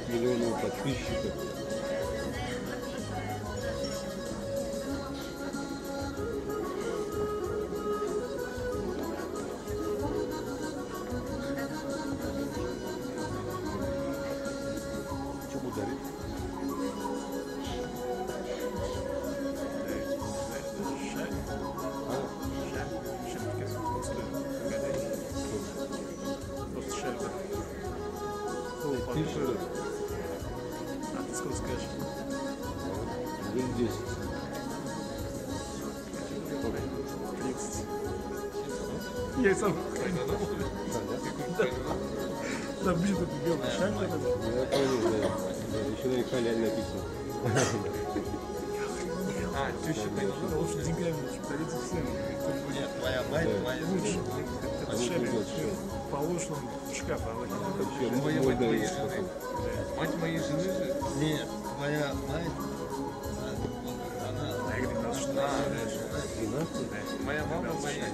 Миллионов подписчиков. Что ударить? А ты сколько скажешь? 10. 30. Я и сам хранил. Да, блин, это белый шаг. Я понял, да. Еще на халяль написано. А, теща, конечно, лучше деньгами лучше дарить всем. Нет, твоя мать, твоя лучше. Это шере. Положь он в шкаф, а твоя мать моей жены. Мать моей жены же? Нет, твоя мать, она... 12? Моя мама моя.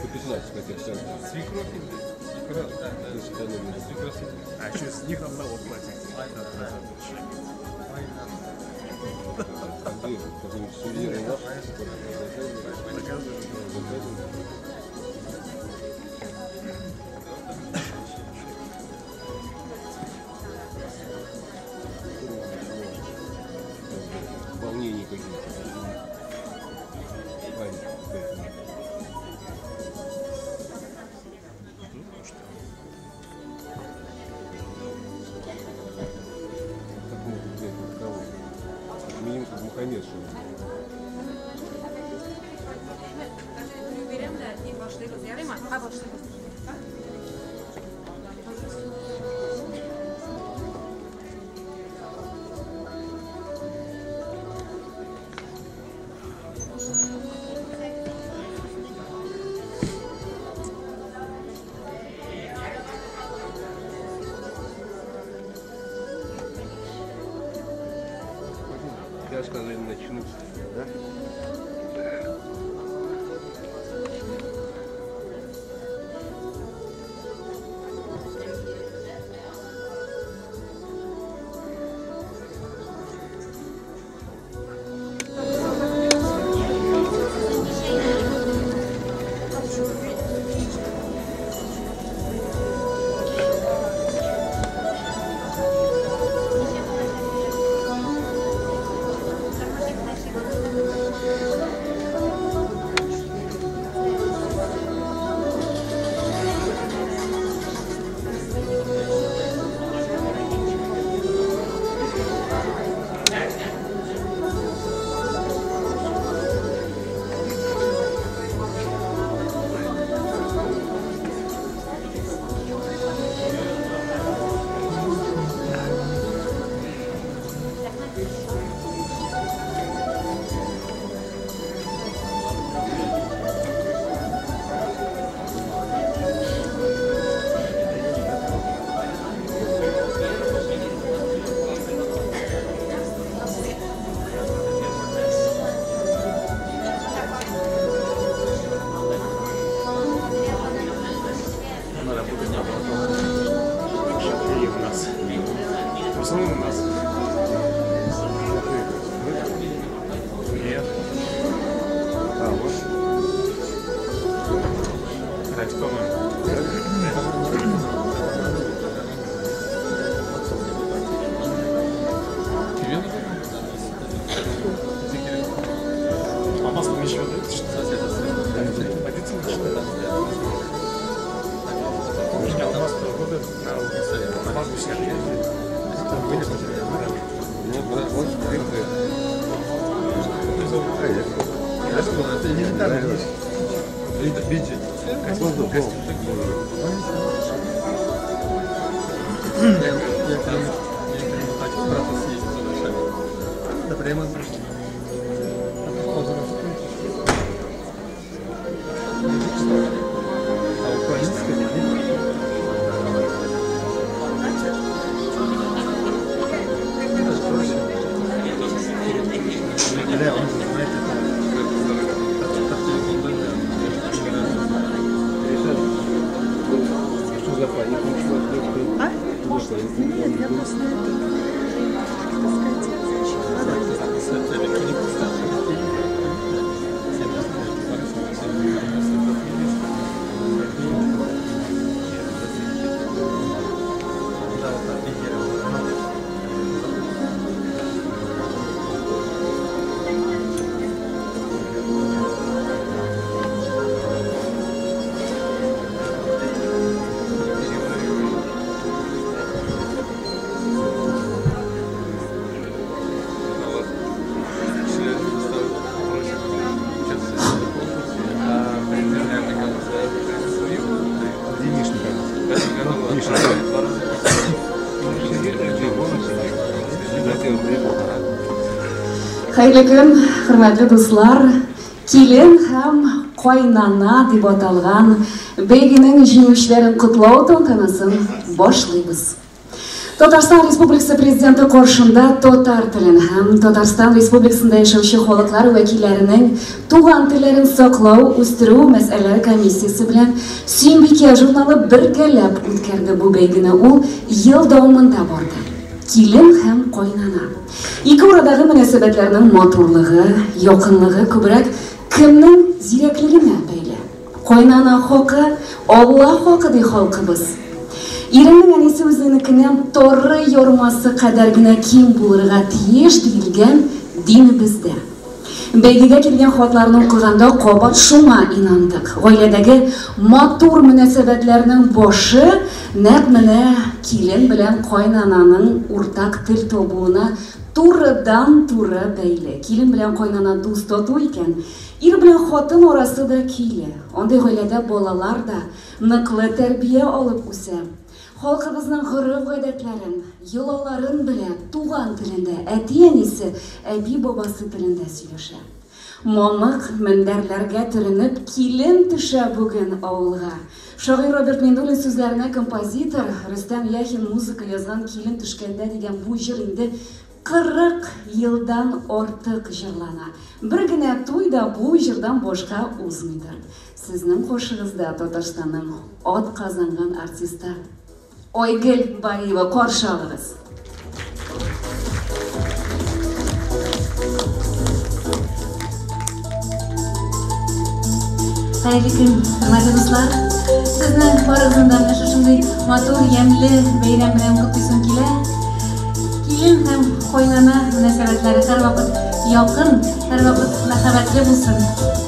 По 15 хотя бы. Свекровь. Свекровь, да. Свекровь. А еще с них нам налог платить. Какой-нибудь сувенир наш. Волнения какие-то. Паника какая-то. Так могут взять вот кого? Как минимум, как Мухаммед, что ли. Сейчас сказали, начнут, да? Thank you. Хәерле көн, хөрмәтле дуслар. Килен һәм кайнана дип аталган бәйгенең җиңүчеләрен котлау тантанасын башлыйбыз. Татарстан Республикасы Президенты каршында татар телен һәм Татарстан Республикасында яшәүче халыклар вәкилләренең туган телләрен саклау, үстерү мәсьәләләре комиссиясе белән Сөембикә журналы бергәләп үткәрде бу бәйгене. Ул ел дәвамында барды. Килен һәм кайнана. Ике арадагы мөнәсәбәтләрнең матурлыгы, якынлыгы күбрәк кемнең зирәклегенә бәйле. Кайнана хакы, Алла хакы ди халкыбыз. Иренең әнисе үзенекеннән торы ярмасы кадәр генә ким булырга тиеш диелгән динебездә. Бәйгегә килгән хатларны укыганда кабат шуңа инандык. Гаиләдәге матур мөнәсәбәтләрнең башы нәкъ менә килен белән кайнананың уртак тел табуына турыдан-туры бәйле. Килен белән кайнана дус тату икән, ир белән хатын арасы да көйле. Андый гаиләдә балалар да ныклы тәрбия алып үсә. Халкыбызның гореф-гадәтләрен, йолаларын белә, туган телендә, әти-әнисе, әби-бабасы телендә сөйләшә. Мамык мендәрләргә төренеп, килен төшә бүген авылга. Шагыйрь Роберт Миннуллин сүзләренә композитор Рөстәм Яхин музыка язган Килен төшкәндә дигән бу җыр инде 40 елдан артык җырлана. Бер генә туй да бу җырдан башка узмыйдыр. Сезнең каршыгызда Татарстанның ат казанган артисты Айгөл Бариева, каршы алыгыз. Хәерле көн, хөрмәтле дуслар. Сезне барыгызны да менә шушындый матур, ямьле бәйрәм белән котлыйсым килә. Килен һәм кайнана мөнәсәбәтләре һәрвакыт якын, һәрвакыт мәхәббәтле булсын.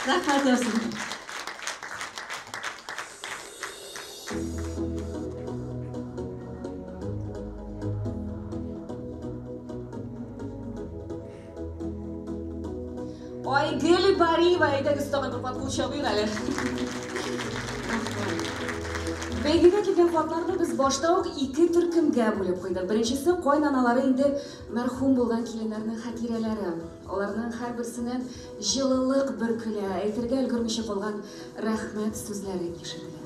Рәхмәт яусын. Айгөл Бариева, әйдәгез тагын бер кат кул чабыйк әле. Бәйгегә килгән хатларны без башта ук ике төркемгә бүлеп куйдык. Беренчесе кайнаналары инде мәрхүм булган киленнәрнең хатирәләре. Аларның һәрберсеннән җылылык бөркелә, әйтергә өлгермичә калган рәхмәт сүзләре ишетелә.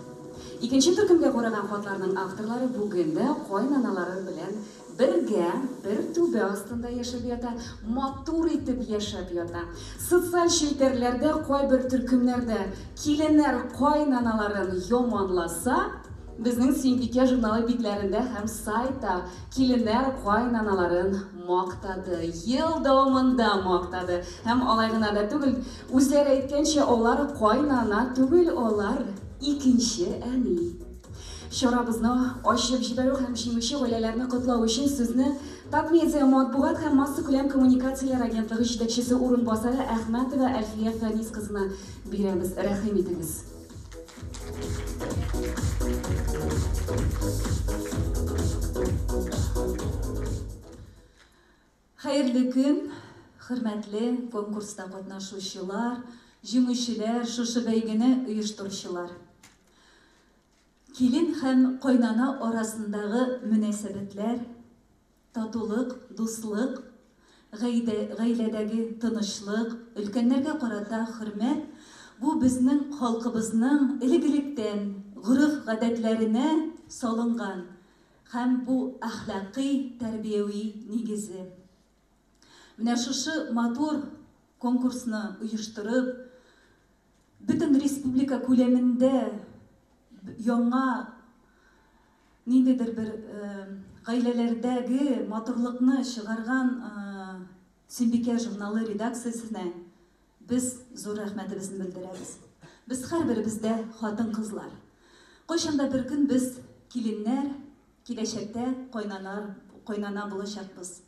Икенче төркемгә караган хатларның авторлары бүген дә кайнаналары белән бергә, бер түбә астында яшәп ята, матур итеп яшәп ята. Социаль челтәрләрдә кайбер төркемнәрдә киленнәр кайнаналарын яманласа, безнең Сөембикә журналы битләрендә һәм сайтта киленнәр кайнаналарын мактады. Ел дәвамында мактады. Һәм алай гына да түгел, үзләре әйткәнчә, алар кайнана түгел, алар икенче әни. Чарабызны ачып җибәрү һәм җиңүче гаиләләрне котлау өчен сүзне Татмедиа матбугат һәм массакүләм коммуникацияләр агентлыгы җитәкчесе урынбасары Әхмәтова Әлфия Фәнис кызына бирәбез. Рәхим итегез. Хәерле көн, хөрмәтле конкурста катнашучылар, җиңүчеләр, шушы бәйгене оештыручылар. Килен һәм кайнана арасындагы мөнәсәбәтләр, татулык, дуслык, гаиләдәге тынычлык, өлкәннәргә карата хөрмәт, бу безнең халкыбызның элек-электән гореф-гадәтләренә салынган һәм бу әхлакый тәрбияви нигезе. Менә шушы матур конкурсны оештырып, бөтен республика күләмендә яңа ниндидер бер гаиләләрдәге матурлыкны чыгарган Сөембикә журналы редакциясенә без зур рәхмәтебезне белдерәбез. Без һәрберебез дә хатын-кызлар. Кайчан да бер көн без киленнәр, киләчәктә кайнанар, кайнана булачакбыз.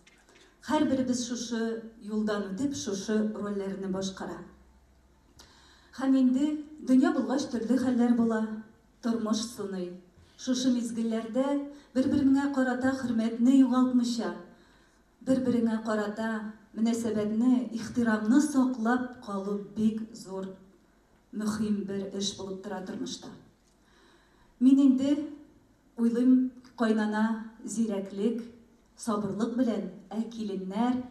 Һәрберебез шушы юлдан үтеп, шушы рольләрне башкара. Һәм инде дөнья булгач төрле хәлләр була, тормыш сыный. Шушы мизгелләрдә бер-береңә карата хөрмәтне югалтмыйча, бер-береңә карата мөнәсәбәтне, ихтирамны саклап калу бик зур, мөһим бер эш булып тора тормышта. Мин инде уйлыйм, кайнана зирәклек, сабырлык белән, ә киленнәр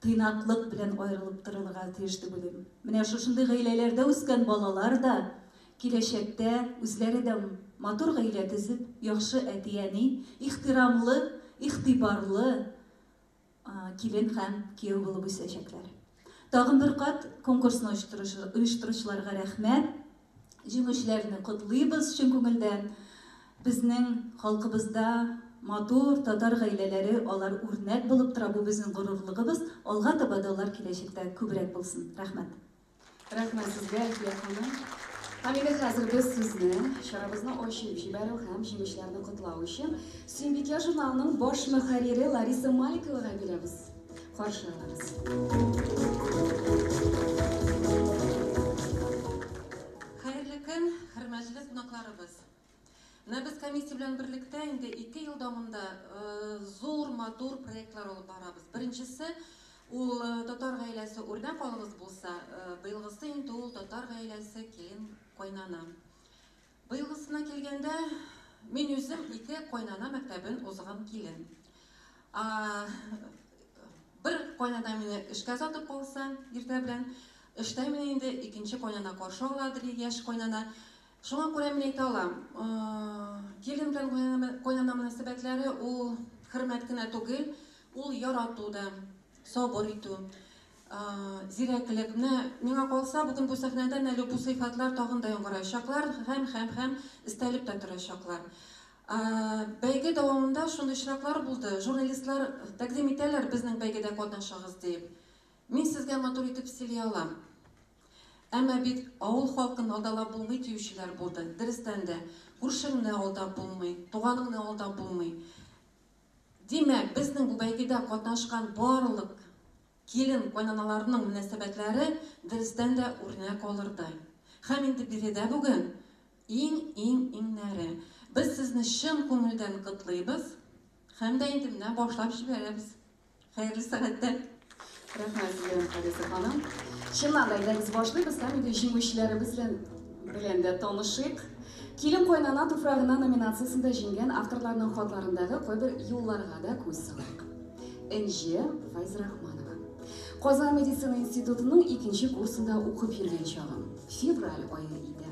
тыйнаклык белән аерылып торырга тиеш дип уйлыйм. Менә шушындый гаиләләрдә үскән балалар да киләчәктә үзләре дә матур гаилә төзеп, яхшы әти-әни, ихтирамлы, игътибарлы килен һәм кияү булып үсәчәкләр. Тагын бер кат конкурсны оештыручыларга рәхмәт. Җиңүчеләрне котлыйбыз чын күңелдән. Безнең халкыбызда матур татар гаиләләре, алар үрнәк булып тора, бу безнең горурлыгыбыз. Алга таба да алар киләчәктә күбрәк булсын. Рәхмәт. Рәхмәт сезгә, Әлфия ханым. Һәм инде хәзер без сүзне, чарабызны ачып җибәрү һәм җиңүчеләрне котлау өчен Сөембикә журналының баш мөхәррире Лариса Маликовага бирәбез. Каршы алабыз. Хәерле көн, хөрмәтле кунакларыбыз. Менә без комиссия белән берлектә инде ике ел дәвамында зур, матур проектлар алып барабыз. Беренчесе ул татар гаиләсе үрнәк алыгыз булса, быелгысы инде ул татар гаиләсе килен кайнана. Быелгысына килгәндә, мин үзем ике кайнана мәктәбен узган килен. Бер кайнана мине эшкә озатып калса, иртә белән, эштә мине инде икенче кайнана каршы аладыр, яшь кайнана. Шуңа күрә мин әйтә алам, килен белән кайнана мөнәсәбәтләре ул хөрмәт кенә түгел, ул ярату да, сабыр итү, зирәклек. Менә миңа калса, бүген бу сәхнәдән әле бу сыйфатлар тагын да яңгыраячаклар һәм һәм һәм өстәлеп тә торачаклар. Бәйге дәвамында шундый очраклар булды, журналистлар тәкъдим итәләр, безнең бәйгедә катнашыгыз диеп. Мин сезгә матур итеп сөйли алам. Әмма бит авыл халкын алдалап булмый диючеләр булды. Дөрестән дә, күршеңне алдап булмый, туганыңны алдап булмый. Димәк, безнең бу бәйгедә катнашкан барлык килен кайнаналарның мөнәсәбәтләре Дөрестән дә үрнәк алырдай. Һәм инде биредә бүген иң-иң-иңнәре. Без сезне чын күңелдән котлыйбыз һәм дә инде менә башлап җибәрәбез. Хәерле сәгатьтә. Рәхмәт сезгә, Халиса ханым. Чыннан да, әйдәгез башлыйбыз һәм инде җиңүчеләребез белән белән дә танышыйк. Килен кайнана туфрагына номинациясендә җиңгән авторларның хатларындагы кайбер юлларга да күз салыйк. Энҗе Файзрахманова. Казан медицина институтының икенче курсында укып йөргән чагым. Февраль ае иде.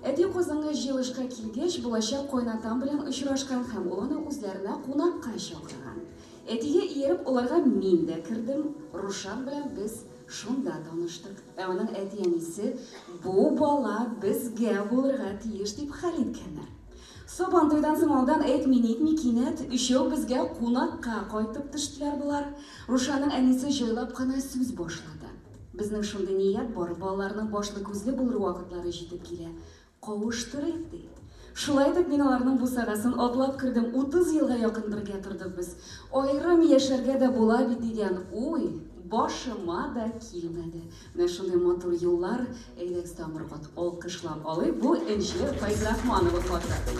Әти Казанга җыелышка килгәч, булачак кайнатам белән очрашкан һәм ул аны үзләренә кунакка чакырган. Әтигә ияреп, аларга мин дә кердем. Рушан белән без шунда таныштык. Ә аның әти-әнисе бу бала безгә булырга тиеш дип хәл иткәннәр. Сабантуйдан соң алдан әйтми-нитми кинәт өчәү безгә кунакка кайтып төштеләр болар. Рушанның әнисе җайлап кына сүз башлады. Безнең шундый ният бар, балаларның башлы-күзле булыр вакытлары җитеп килә. Кавыштырыйк, ди. Шулай итеп, мин аларның бусагасын атлап кердем. 30 елга якын бергә тордык без. Аерым яшәргә дә була бит дигән уй башыма да килмәде. Менә шундый матур юллар. Әйдәгез тагын бер кат алкышлап алыйк. Бу Энҗе Фәйзрахманова хаты.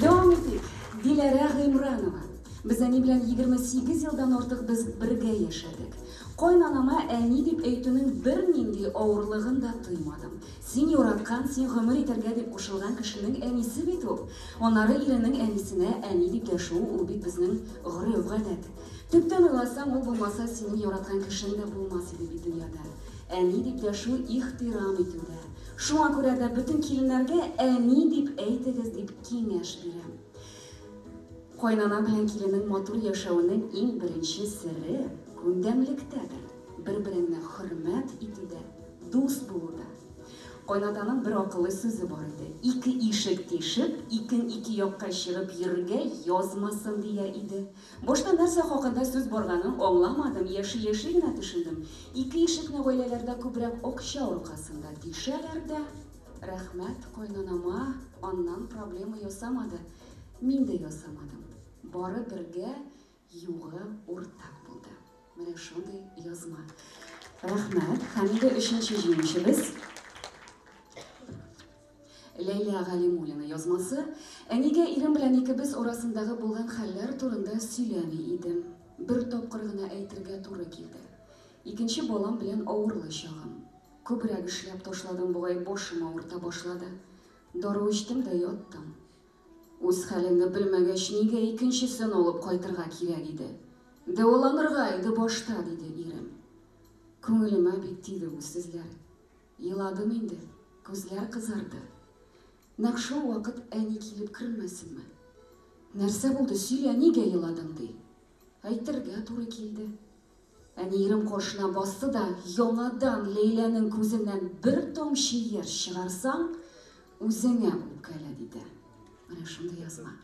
Дәвам итик. Диләрә Гыймранова. Без әни белән 28 елдан артык без бергә яшәдек. Кайнанама әни дип әйтүнең бернинди авырлыгын да тоймадым. Син яраткан, син гомер итәргә дип кушылган кешенең әнисе бит ул. Аннары иренең әнисенә әни дип дәшү ул бит безнең гореф-гадәт. Төптән уйласаң, ул булмаса, синең яраткан кешең дә булмас иде бит дөньяда. Әни дип дәшү ихтирам итү дә. Шуңа күрә дә бөтен киленнәргә әни дип әйтегез дип киңәш бирәм. Кайнана белән киленнең матур яшәвенең иң беренче сере күндәмлектәдер, бер-береңне хөрмәт итүдә, дус булуда. Кайнатаның бер акыллы сүзе бар иде. Ике ишек тишеп, икең ике якка чыгып йөрергә язмасын, дия иде. Башта нәрсә хакында сүз барганын аңламадым, яши-яши генә төшендем. Ике ишекне гаиләләрдә күбрәк акча аркасында тишәләр дә, рәхмәт кайнанама, аннан проблема ясамады. Мин дә ясамадым. Бары бергә югы уртак булды. Менә шундый язма. Рәхмәт. Һәм инде өченче җиңүчебез. Ләйлә Галимуллина язмасы. Әнигә ирем белән икебез арасындагы булган хәлләр турында сөйләми идем. Бер тапкыр гына әйтергә туры килде. Икенче балам белән авырлы чагым. Күбрәк эшләп ташладым бугай, башым авырта башлады. Дару эчтем дә яттым. Үз хәлеңне белмәгәч, нигә икенчесен алып кайтырга кирәк иде? Дәваланырга иде башта, диде ирем. Күңелемә бик тиде бу сүзләр. Еладым инде, күзләр кызарды. Нәкъ шул вакыт әни килеп кермәсенме? Нәрсә булды, сөйлә, нигә еладың, ди. Әйтергә туры килде. Әни ирем каршына басты да, яңадан Ләйләнең күзеннән бер тамчы яшь чыгарсаң, үзеңә үпкәлә, диде. Менә шундый язма.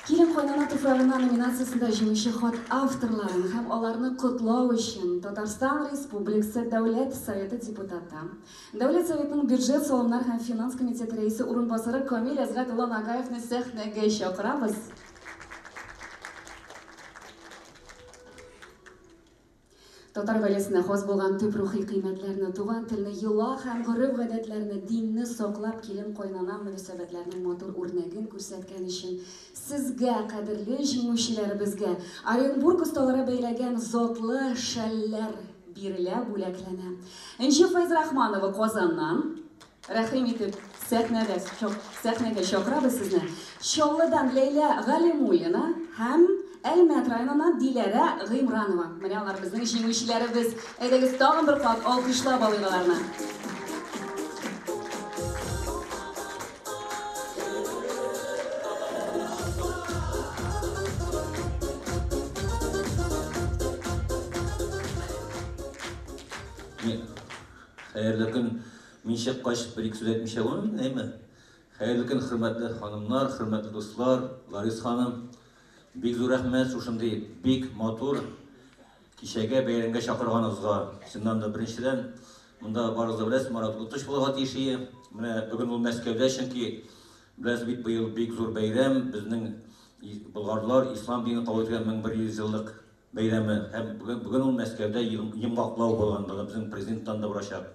Килен кайнана туфрагына номинациясендә җиңүче хат авторларын һәм аларны котлау өчен Татарстан Республикасы Дәүләт Советы депутаты, Дәүләт Советының бюджет, салымнар һәм финанс комитеты рәисе урынбасары Камил Әсгать улы Нагаевны сәхнәгә чакырабыз. Татар гаиләсенә хас булган төп рухи кыйммәтләрне, туган телне, йола һәм гореф-гадәтләрне, динне саклап, килен-кайнана мөнәсәбәтләренең матур үрнәген күрсәткән өчен сезгә, кадерле җиңүчеләребезгә, Оренбург осталары бәйләгән затлы шәлләр бирелә, бүләкләнә. Энҗе Фәйзрахманова Казаннан. Рәхим итеп, сәхнәдә, сәхнәгә чакырабыз сезне. Чаллыдан Ләйлә Галимуллина һәм Әлмәт районыннан Диләрә Гыймранова. Менә алар безнең җиңүчеләребез. Әйдәгез тагын бер кат алкышлап алыйк аларны. Хәерле көн. Мин чыккач, бер-ике сүз әйтмичә булмый бит, әйме? Хәерле көн, хөрмәтле ханымнар, хөрмәтле дуслар, Ларис ханым. Бик зур рәхмәт шушындый бик матур кичәгә, бәйрәмгә чакырганыгызга. Чыннан да, беренчедән, монда барыгыз да беләсез, Марат Лутыш булырга тиеш ие. Менә бүген ул Мәскәүдә, чөнки беләсез бит, быел бик зур бәйрәм, безнең болгарлар ислам динен кабул иткән 1100 еллык. бәйрәме һәм бүген ул Мәскәүдә йомгаклау булган, безнең президенттан да барачак.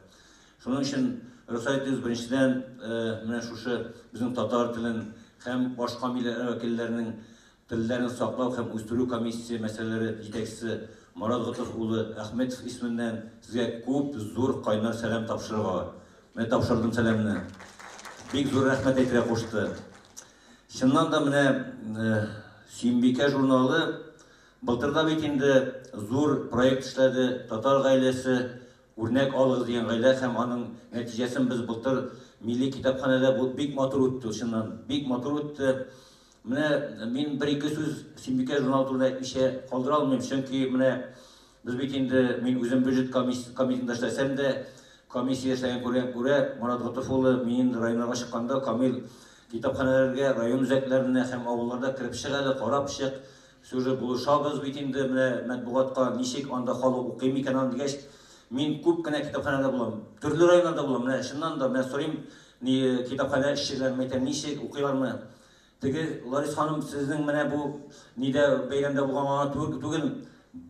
Шуның өчен рөхсәт итегез, беренчедән, менә шушы безнең татар телен һәм башка милләтләр вәкилләренең телләрен саклау һәм үстерү комиссия мәсьәләләре җитәкчесе Марат Готыф улы Әхмәтов исеменнән сезгә күп зур кайнар сәлам тапшырырга. Менә тапшырдым сәламне. Бик зур рәхмәт әйтергә кушты. Чыннан да менә Сөембикә журналы былтыр да бит инде зур проект эшләде, татар гаиләсе үрнәк алыгыз дигән гаилә һәм аның нәтиҗәсен без былтыр милли китапханәдә бу бик матур үтте, чыннан бик матур үтте. Менә мин бер-ике сүз Сөембикә журналы турында әйтмичә калдыра алмыйм, чөнки менә без бит инде мин үзем бюджет комитетында эшләсәм дә, комиссия эшләгән күргән күрә, Марат Готыф улы мин инде районнарга чыкканда Камил китапханәләргә, район үзәкләренә һәм авылларда кереп чык әле, карап чык. Все же булышабыз бит инде менә матбугатка, ничек анда халык укый микән аны дигәч, мин күп кенә китапханәдә булам, төрле районнарда булам. Менә чыннан да менә сорыйм, ни китапханә эшчеләрен әйтәм, ничек укыйлармы? Теге Ларис ханым, сезнең менә бу нидә бәйрәмдә булган түгел,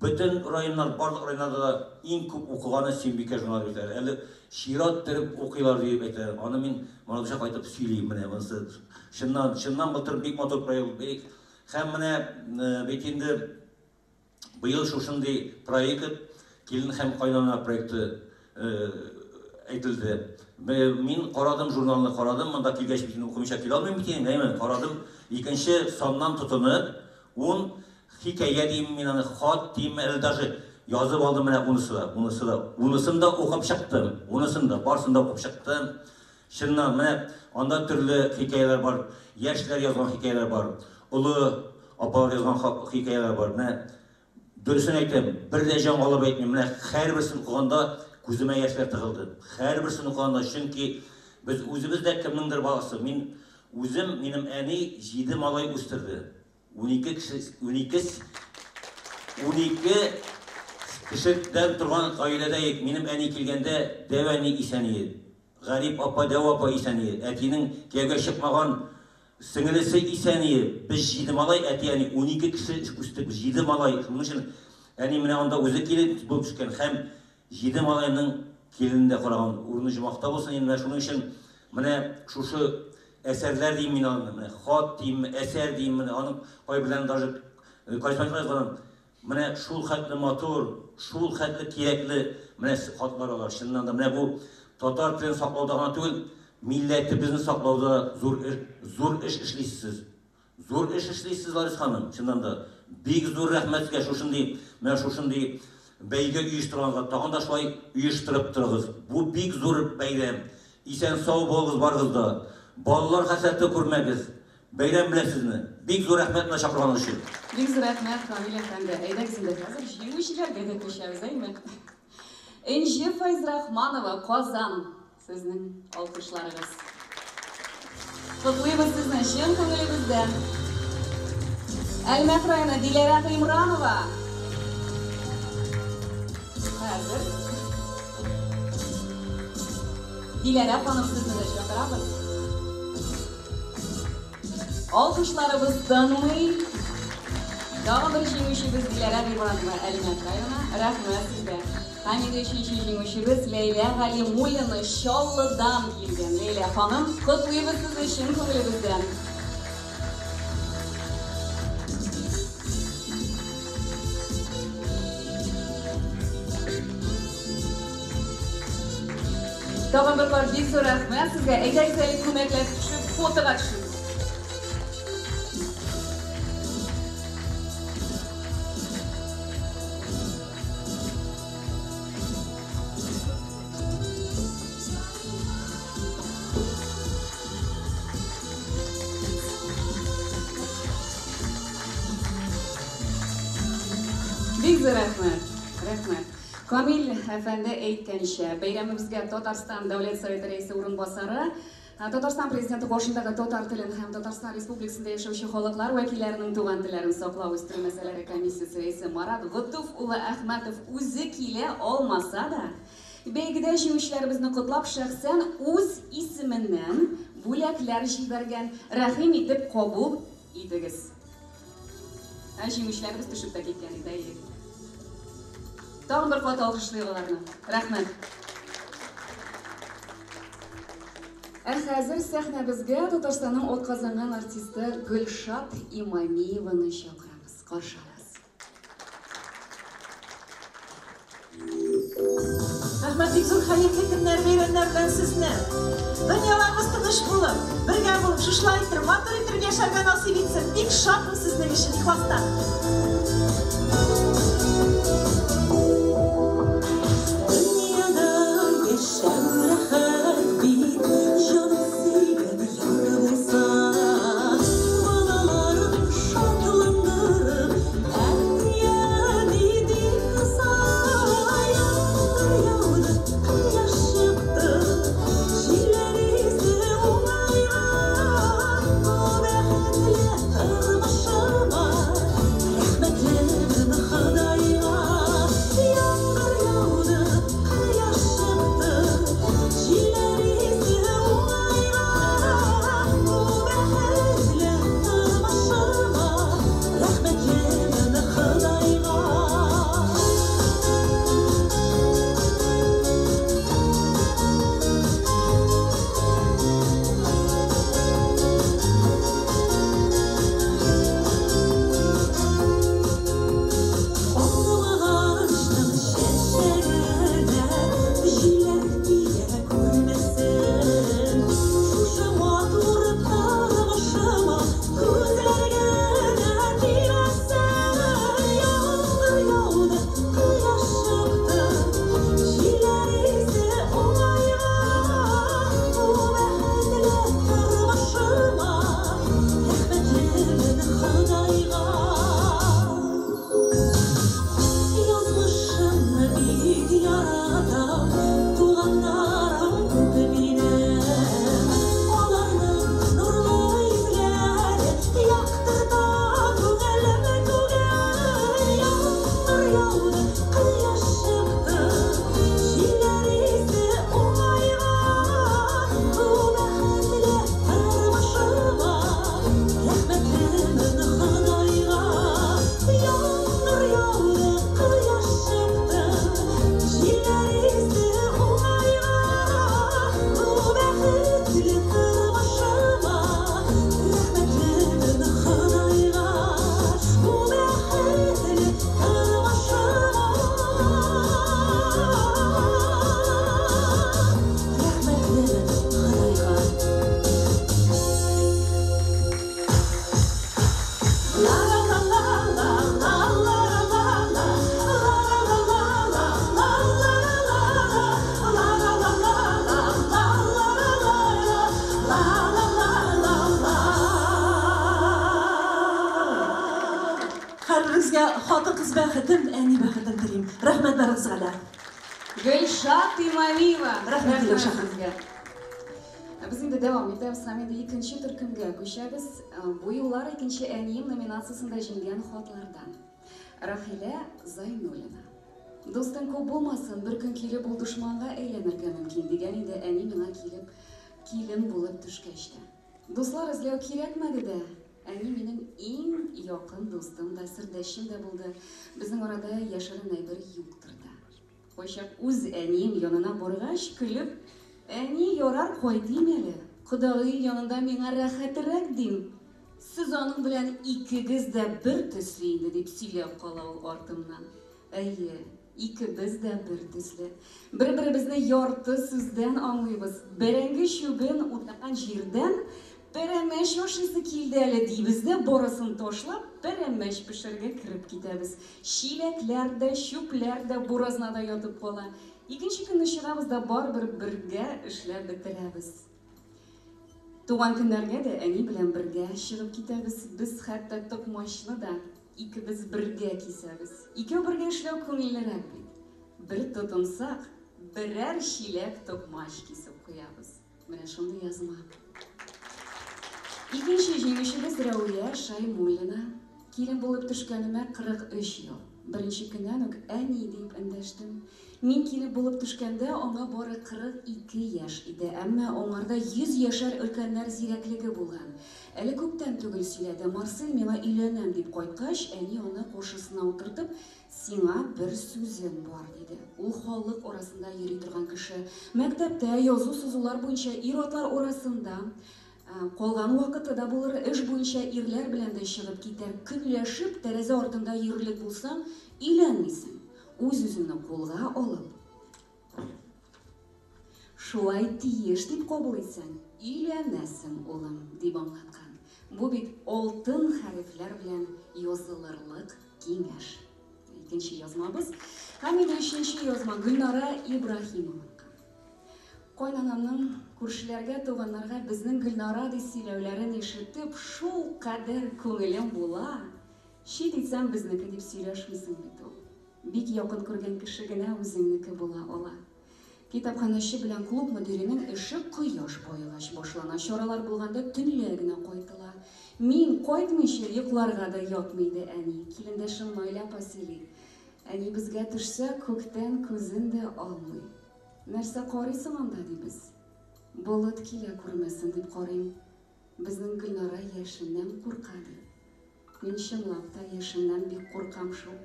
бөтен районнар, барлык районнарда да иң күп укыганы Сөембикә журналы дип әйтәләр. Әле чират торып укыйлар дип әйтәләр. Аны мин Маратша кайтып сөйлим менә монысы. Чыннан, чыннан былтыр бик матур проект. Һәм менә бит инде быел шушындый проект Килен һәм кайнана проекты әйтелде. Мин карадым журналны, карадым, монда килгәч бит инде укымыйча килә алмыйм бит инде, әйме, карадым. Икенче саннан тотынып, ун хикәя дим мин аны, хат дим, әле даже язып алдым менә унысы да, унысы да, унысын да укып чыктым, унысын да, барысын да укып чыктым. Чыннан, менә анда төрле хикәяләр бар, яшьләр язган хикәяләр бар, олы апалар язган хикәяләр бар. Менә дөресен әйтәм, бер дә җан алып әйтмим, менә һәрберсен укыганда күземә яшьләр тыгылды. Һәрберсен укыганда, чөнки без үзебез дә кемнеңдер баласы. Мин үзем, минем әни 7 малай үстерде. 12 кеше, 12 12 кешедән торган гаиләдә минем әни килгәндә дәү әни исән иде. Гарип апа, дәү апа исән иде. Әтинең кияүгә чыкмаган сеңелесе исән иде. Без 7 малай, әти әни 12 кеше үстек, 7 малай. Шуның өчен әни менә анда үзе килеп булып төшкән һәм 7 малайның киленен дә караган. Урыны җомахта булсын инде. Менә шуның өчен менә шушы әсәрләр дим мин аны, менә хат дим, әсәр дим, менә аның кайберләрен даже корреспондент язган. Менә шул хәтле матур, шул хәтле кирәкле менә хатлар алар. Чыннан да менә бу татар телен саклауда гына түгел, милләтебезне саклауда зур зур эш эшлисез. Зур эш эшлисез, Ларис ханым, чыннан да. Бик зур рәхмәт сезгә шушындый, менә шушындый бәйге оештырганга, тагын да шулай оештырып торыгыз. Бу бик зур бәйрәм. Исән сау булыгыз барыгыз да. Балалар хәсрәте күрмәгез. Бәйрәм белән сезне. Бик зур рәхмәт менә чакырганыгыз өчен. Бик зур рәхмәт, Камил әфәнде. Әйдәгез инде хәзер җиңүчеләргә дә күчәбез, әйме? Энҗе Файзрахманова, Казан. Сезнең алкышларыгыз. Котлыйбыз сезне чын күңелебездән. Әлмәт районы Диләрә Гыймранова. Хәзер Диләрә ханым сезне дә чакырабыз. Алкышларыбыз тынмый. Тагын бер җиңүчебез Диләрә Гыймранова, Әлмәт районы. Рәхмәт сезгә. Һәм инде өченче җиңүчебез Ләйлә Галимуллина Чаллыдан килгән. Ләйлә ханым, котлыйбыз сезне чын күңелебездән. Тагын бер кат бик зур рәхмәт сезгә. Әйдәгез әле күмәкләп төшеп, фотога төшик. Бик зур рәхмәт. Рәхмәт. Камил әфәнде әйткәнчә, бәйрәмебезгә Татарстан Дәүләт Советы рәисе урынбасары, Татарстан Президенты каршындагы татар телен һәм Татарстан Республикасында яшәүче халыклар вәкилләренең туган телләрен саклау үстерү мәсьәләре комиссиясе рәисе Марат Готуф улы Әхмәтов үзе килә алмаса да, бәйгедә җиңүчеләребезне котлап, шәхсән үз исеменнән бүләкләр җибәргән. Рәхим итеп кабул итегез. Ә җиңүчеләребез төшеп тә киткән иде, әйе. Тагын бер кат алкышлыйк аларны. Рәхмәт. Ә хәзер сәхнәбезгә Татарстанның атказанган артисты Гөлшат Имамиеваны чакырабыз. Каршы алабыз. Рәхмәт бик зур хәерле көннәр, бәйрәмнәр белән сезне. Дөньяларыбыз тыныч булып, бергә булып, шушылай итеп, матур итеп яшәргә насыйп итсен. Бик шатмын сезнең өчен, ихластан. Дөньяда яшәү рәхәт бит, җаның сөйгән яр булса. Балаларың шатландырып, әти-әни дип кыса. Яңгыр яуды, кояш чыкты, җилләр исте уңайга. Бу бәхетле тормышыма рәхмәтлемен Ходайга. Яңгыр яуды, кояш чыкты, җилләр исте уңайга. Бу бәхетле тормышыма рәхмәтлемен Ходайга. Алмагачның чәчәгенә җилләр тия күрмәсен. Шушы матур тормышыма күзләр генә тимәсен. Яңгыр яуды, кояш чыкты, җилләр исте уңайга. Бу бәхетле тормышыма рәхмәтлемен Ходайга. Язмышымны бик яратам, туганнарым күп минем. Аларның нурлы йөзләре яктырта күңелем күген. Яңгыр яуды, кояш чыкты, җилләр исте уңайга. Бу бәхетле тормышыма рәхмәтлемен Ходайга. Яңгыр яуды, кояш чыкты, җилләр исте уңайга. Бу бәхетле тормышыма рәхмәтлемен Ходайга. Бу бәхетле тормышыма рәхмәтлемен Ходайга. Һәрберегезгә хатын-кыз бәхетен, әни бәхетен телим. Рәхмәт барыгызга да. Гөлшат Имамиева. Рәхмәт, Миләүшә ханым. сезгә. Без инде дәвам итәбез һәм инде икенче төркемгә күчәбез. Бу юллар икенче әнием номинациясендә җиңгән хатлардан. Рахилә Зайнуллина. Дустың күп булмасын, бер көн килеп ул дошманга әйләнергә мөмкин дигән иде әни миңа килеп килен булып төшкәч тә. Дуслар эзләү кирәкмәде дә. Әни минем иң якын дустым да, сердәшем дә булды. Безнең арада яшерен әйбер юктыр да. Кайчак үз әнием янына баргач, көлеп, әни ярар кайтыйм әле. Кодагый янында миңа рәхәтрәк дим. Сез аның белән икегез дә бер төсле инде дип сөйләп кала ул артымнан. Әйе, икебез дә бер төсле. Бер-беребезне ярты сүздән аңлыйбыз. Бәрәңге чүбен утаган җирдән пәрәмәч ашыйсы килде әле дибез дә барысын ташлап, пәрәмәч пешерергә кереп китәбез. Чиләкләр дә, чүпләр дә буразнада ятып кала. Икенче көнне чыгабыз да барыбер бергә эшләп бетерәбез. Туган көннәргә дә әни белән бергә чыгып китәбез. Без хәтта токмачны да икебез бергә кисәбез. Икәү бергә эшләү күңеллерәк бит. Бер тотынсак, берәр чиләк токмач кисеп куябыз. Менә шундый язма. Икенче җиңүчебез Рәүия Шаймуллина. Килен булып төшкәнемә 43 ел. Беренче көннән үк әни дип эндәштем. Мин килеп булып төшкәндә аңа бары 42 яшь иде, әмма аңарда 100 яшәр өлкәннәр зирәклеге булган. Әле күптән түгел сөйләде, Марсель миңа өйләнәм дип кайткач, әни аны каршысына утыртып, сиңа бер сүзем бар, диде. Ул халык арасында йөри торган кеше. Мәктәптә язу-сызулар буенча ир-атлар арасында калган вакыты да булыр, эш буенча ирләр белән дә чыгып китәр. Көнләшеп, тәрәзә артында йөрерлек булсаң, өйләнмисең. Үз-үзеңне кулга алып, шулай тиеш дип кабул итсәң, өйләнәсең, улым, дип аңлаткан. Бу бит алтын хәрефләр белән язылырлык киңәш. Икенче язмабыз. Һәм инде өченче язма Гөлнара Ибраһимованыкы. Кайнанамның күршеләргә, туганнарга безнең Гөлнара дип сөйләүләрен ишетеп, шул кадәр күңелем була. Чит итсәм безнеке дип сөйләшмисең бит ул. Бик якын күргән кеше генә үзеңнеке була ала. Китапханәче белән клуб мөдиренең эше кояш баегач башлана. Чаралар булганда төнлә генә кайтыла. Мин кайтмыйча йокларга да ятмый иде әни. Килендәшем Наилә апа сөйли. Әни безгә төшсә, күктән күзен дә алмый. Нәрсә карыйсың анда, дибез. Болыт килә күрмәсен дип карыйм. Безнең Гөлнара яшеннән курка, ди. Мин чынлап та яшеннән бик куркам шул.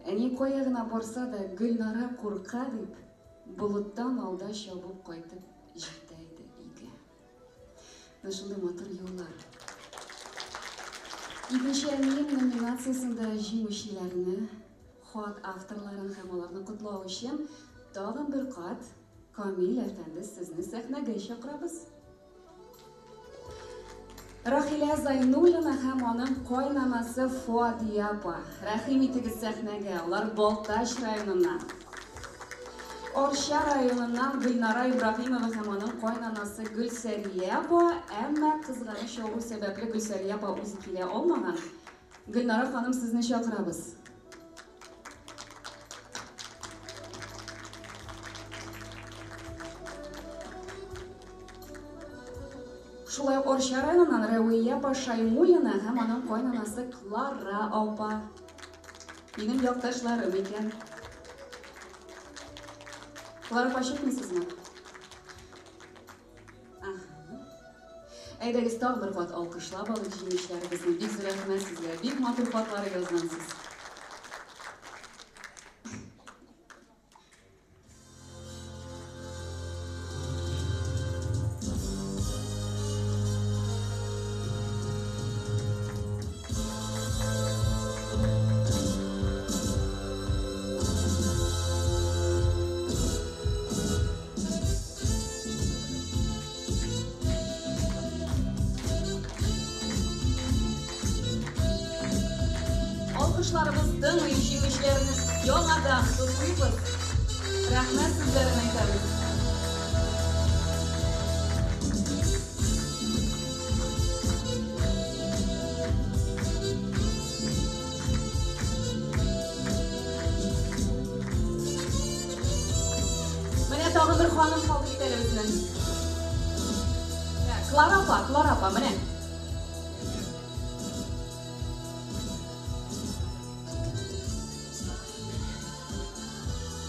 Әни кая гына барса да, Гөлнара курка дип, болыттан алда чабып кайтып җитә иде өйгә. Менә шундый матур юллар. Икенче әнием номинациясендә җиңүчеләрне, хат авторларын һәм аларны котлау өчен тагын бер кат Камил әфәнде сезне сәхнәгә чакырабыз. Рахилә Зайнуллина һәм аның кайнанасы Фуадия апа. Рәхим итегез сәхнәгә, алар Балтач районыннан. Арча районыннан Гөлнара Ибраһимова һәм аның кайнанасы Гөлсәрия апа, әмма кызганыч авыру сәбәпле Гөлсәрия апа үзе килә алмаган. Гөлнара ханым, сезне чакырабыз. Шулай ук Арча районыннан Рәвия апа Шаймуллина һәм аның кайнанасы Клара апа. Минем якташларым икән. Клара апа, чыкмыйсызмы? Әйдәгез тагын бер кат алкышлап алыйк җиңүчеләребезне. Бик зур рәхмәт сезгә. Бик матур хатлар язгансыз. Алкышларыбыз тыңлый, җиңүчеләрне яңадан котлыйбыз. Рәхмәт сүзләрен әйтәбез. Менә тагын бер ханым калды бит әле безнең. Клара апа, Клара апа, менә.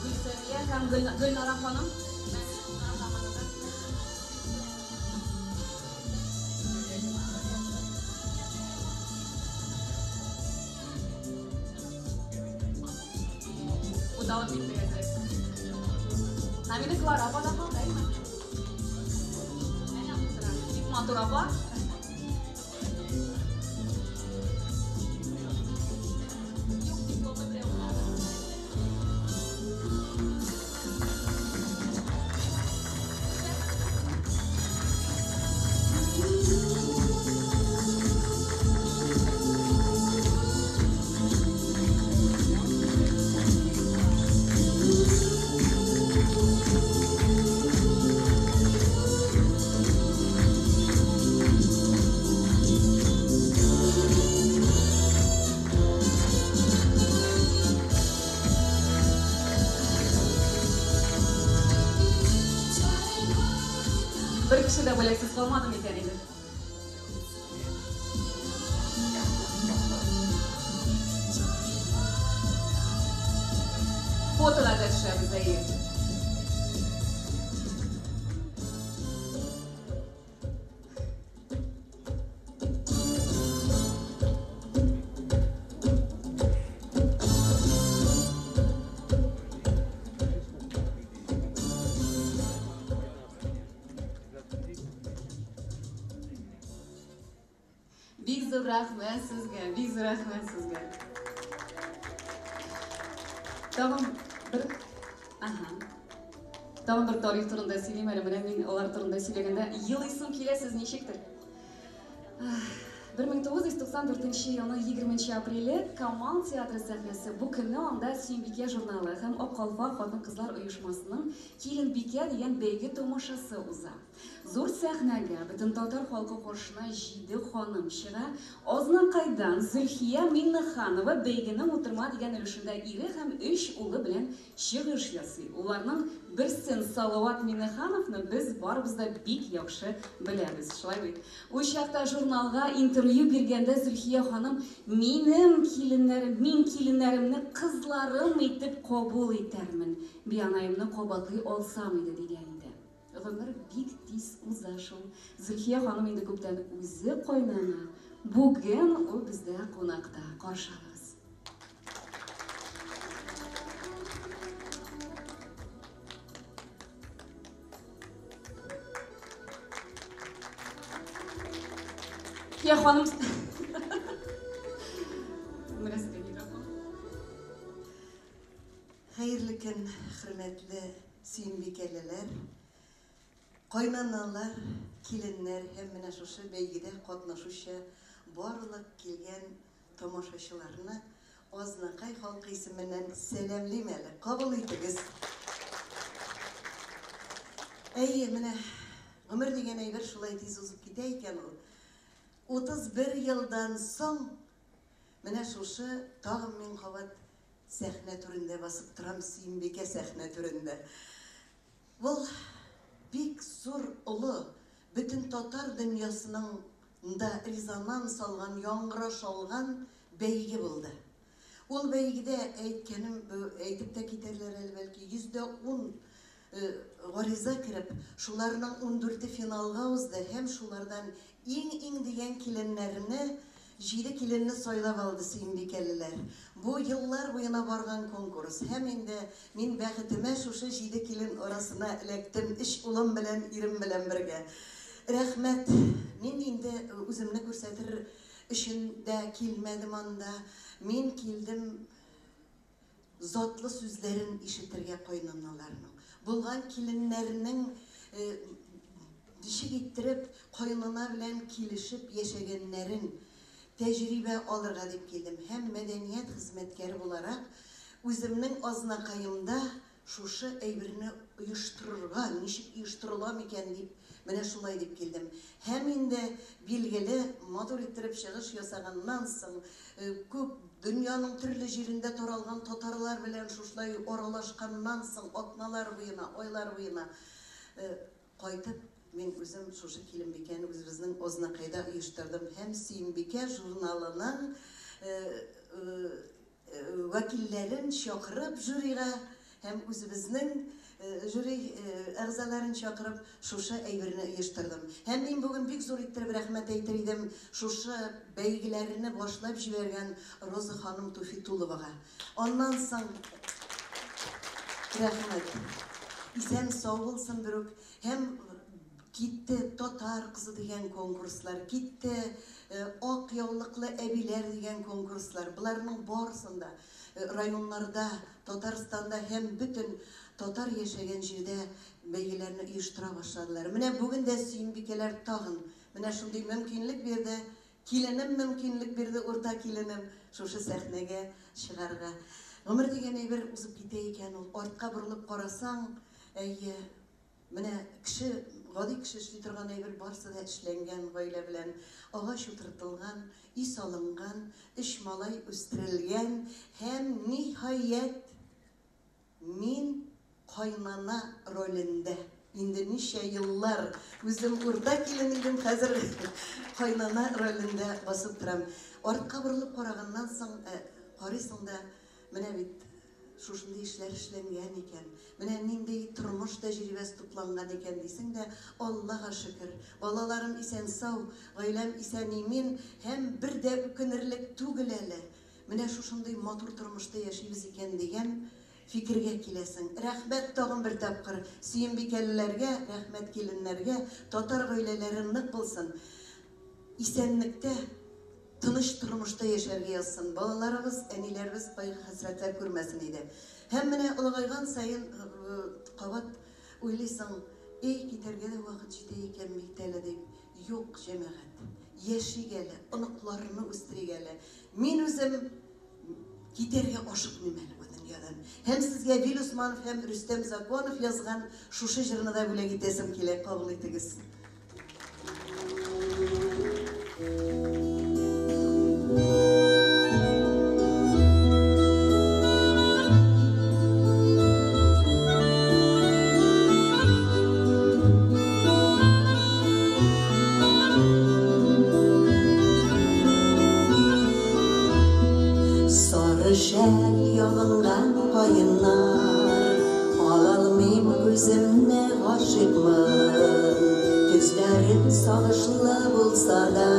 Гөлсәрия һәм Гөлнара ханым. Буталып китте әзрәк. Һәм инде Клара апа да калды, әйме? Әнә утыра. Бик матур апа. Юк, дипломы берәү. Бер кеше дә бүләксез калмады микән инде? Фотога да төшәбез, әйе. Бик зур рәхмәт сезгә, бик зур рәхмәт сезгә. Тагын бер Ага. Тагын бер тарих турында сөйлим әле. Менә мин алар турында сөйләгәндә елыйсым килә, сез ничектер? 1994 елның 20 апреле Камал театры сәхнәсе. Бу көнне анда Сөембикә журналы һәм Ак калфак хатын-кызлар оешмасының Киленбикә дигән бәйге тамашасы уза. Зур сәхнәгә, бөтен татар халкы каршына җиде ханым чыга. Азнакайдан Зөлхия Миңнеханова бәйгенең Утырма дигән өлешендә ире һәм өч улы белән чыгыш ясый. Улларның берсен, Салават Миңнехановны без барыбыз да бик яхшы беләбез, шулай бит? Ул чакта журналга интервью биргәндә Зөлхия ханым, Минем киленнәрем, мин киленнәремне кызларым итеп кабул итәрмен, бианаемны кабатлый алсам иде, дигән иде. Гомер бик тиз уза шул. Зөлхия ханым инде күптән үзе кайнана. Бүген ул бездә кунакта. Каршы алыгыз. Зөлхия ханым. Менә сезгә микрофон. Хәерле көн, хөрмәтле сөембикәлеләр, кайнаналар, киленнәр һәм менә шушы бәйгедә катнашучы барлык килгән тамашачыларны Азнакай халкы исеменнән сәламлим әле, кабул итегез. Әйе, менә гомер дигән әйбер шулай тиз узып китә икән ул. 31 елдан соң менә шушы тагын мин кабат Сәхнә түрендә басып торам, Сөембикә сәхнә түрендә. Ул бик зур, олы, бөтен татар дөньясының да резонанс алган, яңгыраш алган бәйге булды. Ул бәйгедә, әйткәнем, әйтеп тә китәрләр әле бәлки, 10% гариза кереп, шуларның ундүрте финалга узды һәм шулардан иң-иң дигән киленнәрне, җиде киленне сайлап алды сөембикәлеләр. Бу еллар буена барган конкурс. Һәм инде мин бәхетемә шушы җиде килен арасына эләктем, өч улым белән, ирем белән бергә. Рәхмәт. Мин инде үземне күрсәтер өчен дә килмәдем анда. Мин килдем затлы сүзләрен ишетергә кайнаналарның, булган киленнәрнең ничек иттереп кайнана белән килешеп яшәгәннәрен тәҗрибә алырга дип килдем һәм мәдәният хезмәткәре буларак үземнең Азнакаемда шушы әйберне оештырырга, ничек оештырыла микән дип, менә шулай дип килдем. Һәм инде, билгеле, матур иттереп чыгыш ясаганнан соң, күп дөньяның төрле җирендә таралган татарлар белән шушылай аралашканнан соң, атналар буена, айлар буена, кайтып, мин үзем шушы Киленбикәне үзебезнең Азнакайда оештырдым һәм Сөембикә журналының вәкилләрен чакырып жюрига һәм үзебезнең жюри әгъзаларын чакырып шушы әйберне оештырдым. Һәм мин бүген бик зур иттереп рәхмәт әйтер идем шушы бәйгеләрне башлап җибәргән Роза ханым Туфитуловага. Аннан соң рәхмәт. Исән сау булсын берүк. Һәм китте Татар кызы дигән конкурслар, китте Ак яулыклы әбиләр дигән конкурслар. Боларның барысын да районнарда, Татарстанда һәм бөтен татар яшәгән җирдә бәйгеләрне оештыра башладылар. Менә бүген дә Сөембикәләр тагын менә шундый мөмкинлек бирде. Киленем мөмкинлек бирде, урта киленем, шушы сәхнәгә чыгарга. Гомер дигән әйбер узып китә икән ул. Артка борылып карасаң, әйе, Менә кеше, гади кеше эшли торган әйбер барсы да эшләнгән гаилә белән. Агач утыртылган, өй салынган, өч малай үстерелгән һәм, ниһаять, мин кайнана ролендә. Инде ничә еллар үзем урта килен идем, хәзер кайнана ролендә басып торам. Артка борылып караганнан соң, карыйсың да, менә бит. шушындый эшләр эшләнгән икән, менә нинди тормыш тәҗрибәсе тупланган икән дисең дә, Аллага шөкер, балаларым исән-сау, гаиләм исән-имин һәм бер дә үкенерлек түгел әле. Менә шушындый матур тормышта яшибез икән дигән фикергә киләсең. Рәхмәт тагын бер тапкыр Сөембикәлеләргә, рәхмәт киленнәргә, татар гаиләләре нык булсын. Исәнлектә, тыныч тормышта яшәргә язсын. Балаларыбыз, әниләребез кайгы-хәсрәтләр күрмәсен иде. Һәм менә олыгайган саен кабат уйлыйсың, эй, китәргә дә вакыт җитә икән бит әле дип. Юк, җәмәгать, яшик әле, оныкларны үстерик әле. Мин үзем китәргә ашыкмыйм әле бу дөньядан. Һәм сезгә Вил Усманов һәм Рөстәм Законов язган шушы җырны да бүләк итәсем килә, кабул итегез. Сары шәл ябынган каеннар, Алалмыйм күземне, гашыйкмын. Төсләрем сагышлы булса да,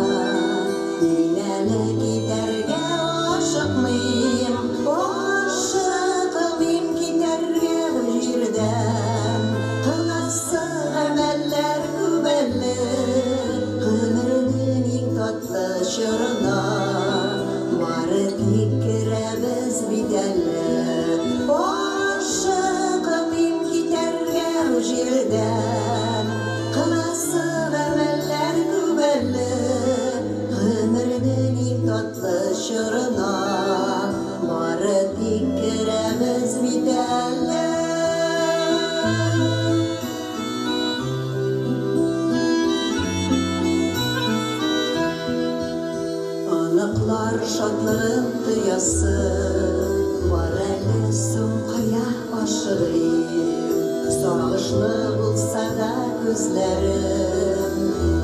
Мин әле китәргә ашыкмыйм. Ашыкмыйм китәргә бу җирдән, Кыласы гамәлләр күп әле. Гомернең иң татлы чорына Бары тик керәбез бит әле. Ашыкмыйм китәргә бу җирдән, Кыласы гамәлләр күп әле. Гомернең иң татлы чорына Бары тик керәбез бит әле. Оныклар шатлыгын тоясы бар әле, соң кая ашыгыйм? Сагышлы булса да күзләрем,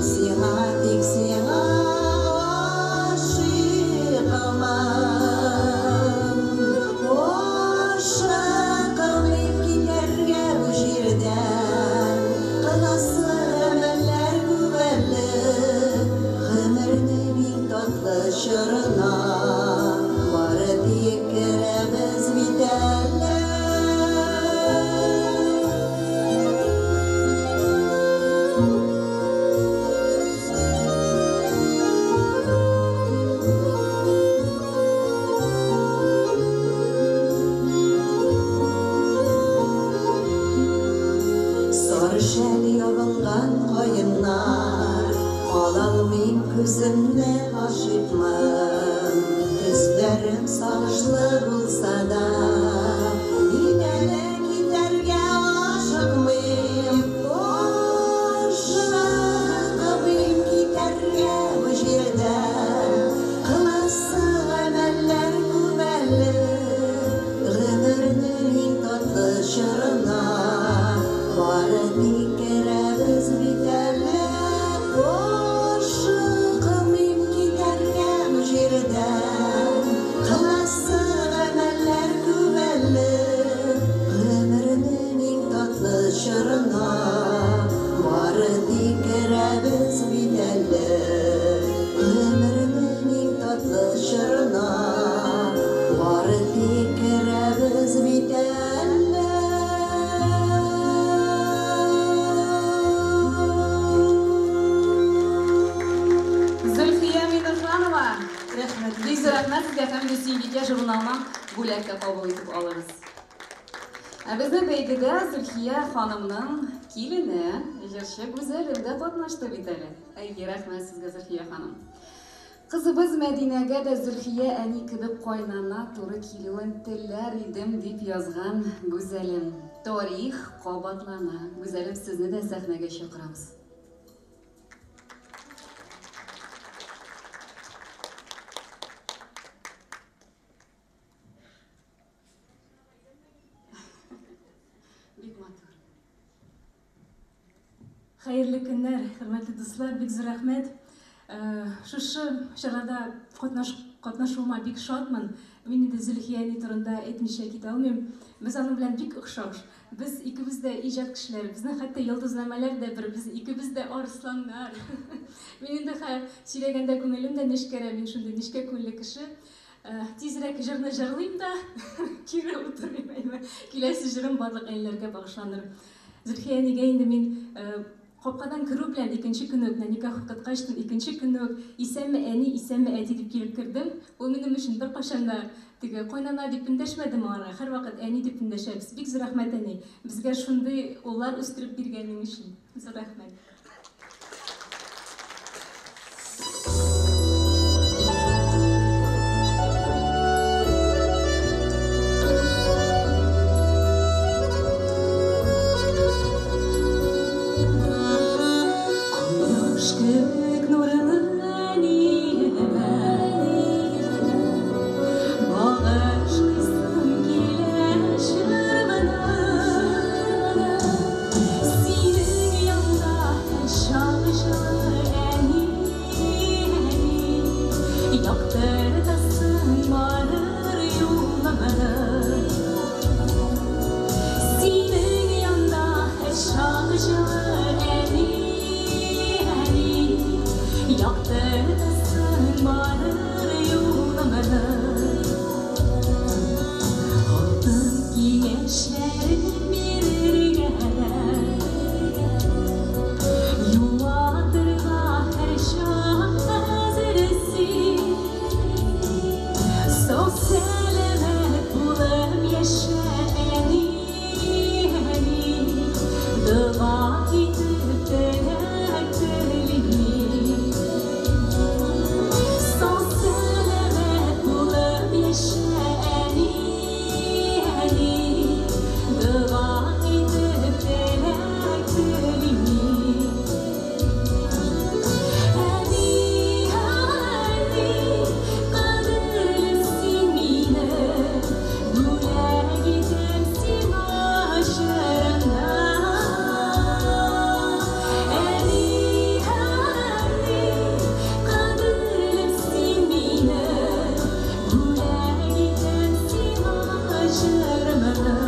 сиңа, тик сиңа ашыйкмын. Ашыкмыйм китәргә бу җирдән, Кыласы гамәлләр күп әле. Гомернең иң татлы чорына Бары тик керәбез бит әле. Сары шәл ябынган каеннар, Алалмыйм күземне, гашыйкмын. Төсләрем сагышлы булса да, Мин әле китәргә ашыкмыйм. Ашыкмыйм китәргә бу җирдән, Кыласы гамәлләр күп әле. Гомернең иң татлы чорына Бары тик керәбез бит әле. Ашыкмыйм китәргә бу җирдән, Кыласы гамәлләр күп әле. Гомернең иң татлы чорына Бары тик керәбез бит әле. Гомернең иң татлы чорына Бары тик керәбез бит әле. Зөлфия Миннеханова! Рәхмәт. Бик зур рәхмәт сезгә һәм инде Сөембикә журналыннан бүләк тә кабул итеп алыгыз. Ә безнең бәйгедә Зөлфия ханымның килене, җырчы Гүзәлем дә катнашты бит әле. Әйе, рәхмәт сезгә, Зөлфия ханым. Кызыбыз Мәдинәгә дә Зөлфия әни кебек кайнана туры килүен теләр идем, дип язган Гүзәлем. Тарих кабатлана. Гүзәлем, сезне дә сәхнәгә чакырабыз. Бик матур. Хәерле көннәр, хөрмәтле дуслар, бик зур рәхмәт. Шушы чарада катнашуыма бик шатмын. Мин инде Зөлхия әни турында әйтмичә китә алмыйм. Без аның белән бик охшаш. Без икебез дә иҗат кешеләре. Безнең хәтта йолдызнамәләр дә бер. Без икебез дә арысланнар. Мин инде хәер сөйләгәндә күңелем дә нечкәрә. Мин шундый нечкә күңелле кеше. Тизрәк җырны җырлыйм да, кире утырыйм әйме. Киләсе җырым барлык әниләргә багышланыр. Зөлхия әнигә инде мин капкадан керү белән икенче көнне үк, менә никах укыткачтын икенче көнне үк, исәнме әни, исәнме әти дип килеп кердем. Ул минем өчен беркайчан да теге кайнана дип эндәшмәде моңарга, һәрвакыт әни дип эндәшәбез. Бик зур рәхмәт, әни, безгә шундый уллар үстереп биргәнең өчен. Зур рәхмәт. Кояш кебек нурлы әниемә Багышлыйсым килә җырымны. Синең янда һәрчак җылы әни, әни, Яктыртасың барыр юлымны. Синең янда һәрчак җылы әни, әни, Яктыртасың барыр юлымны. Алтын киңәшләрең бирергә дә, Юатырга һәрчак әзер син. Сау сәламәт булып яшә, әни, әни, Дога итеп теләк телим мин. Сау сәламәт булып яшә, әни, әни, Дога итеп теләк телим мин. Әни, әни, кадерлем син минем, Бүләк итәм сиңа җырымны. Әни, әни, кадерлем син минем, Бүләк итәм сиңа җырымны.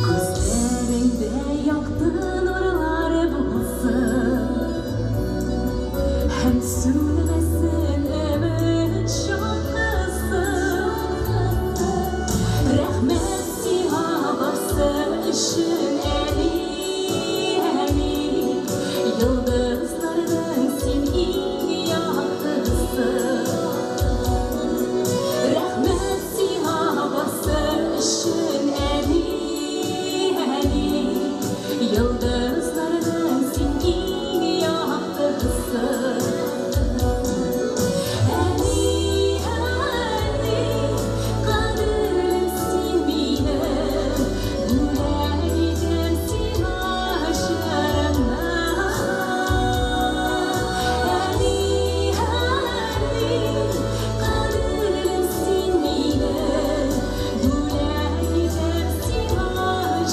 Күзләреңдә якты нурлар булсын, Һәм сүнмәсен өмет чаткысы. Рәхмәт сиңа барсы өчен, әни, әни, Йолдызларның син иң яктысы. Рәхмәт сиңа барсы өчен, әни, әни, Йолдызларның син иң яктысы. Әни, әни, кадерлем син минем, Бүләк итәм сиңа җырымны. Әни, әни, кадерлем син минем, Бүләк итәм сиңа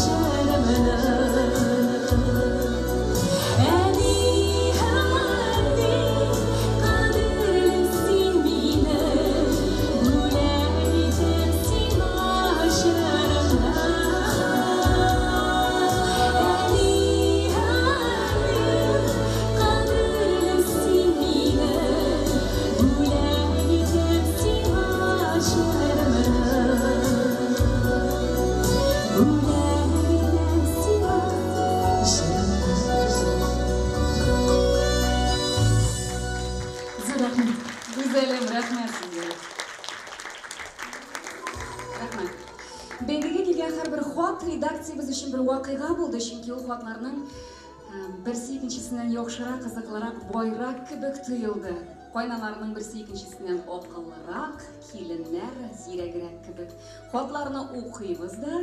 җырымны. Әни, әни, кадерлем син минем, Бүләк итәм сиңа җырымны. Әни, әни, кадерлем син минем, Бүләк итәм сиңа җырымны. Бүләк итәм сиңа җырымны. Зур рәхмәт. Гүзәлем, рәхмәт сезгә. Рәхмәт. Бәйгегә килгән һәрбер хат редакциябез өчен бер вакыйга булды, чөнки ул хатларның берсе икенчесеннән яхшырак, кызыклырак, байрак кебек тоелды. Кайналарның берсе икенчесеннән акыллырак, киленнәр зирәгрәк кебек. Хатларны укыйбыз да,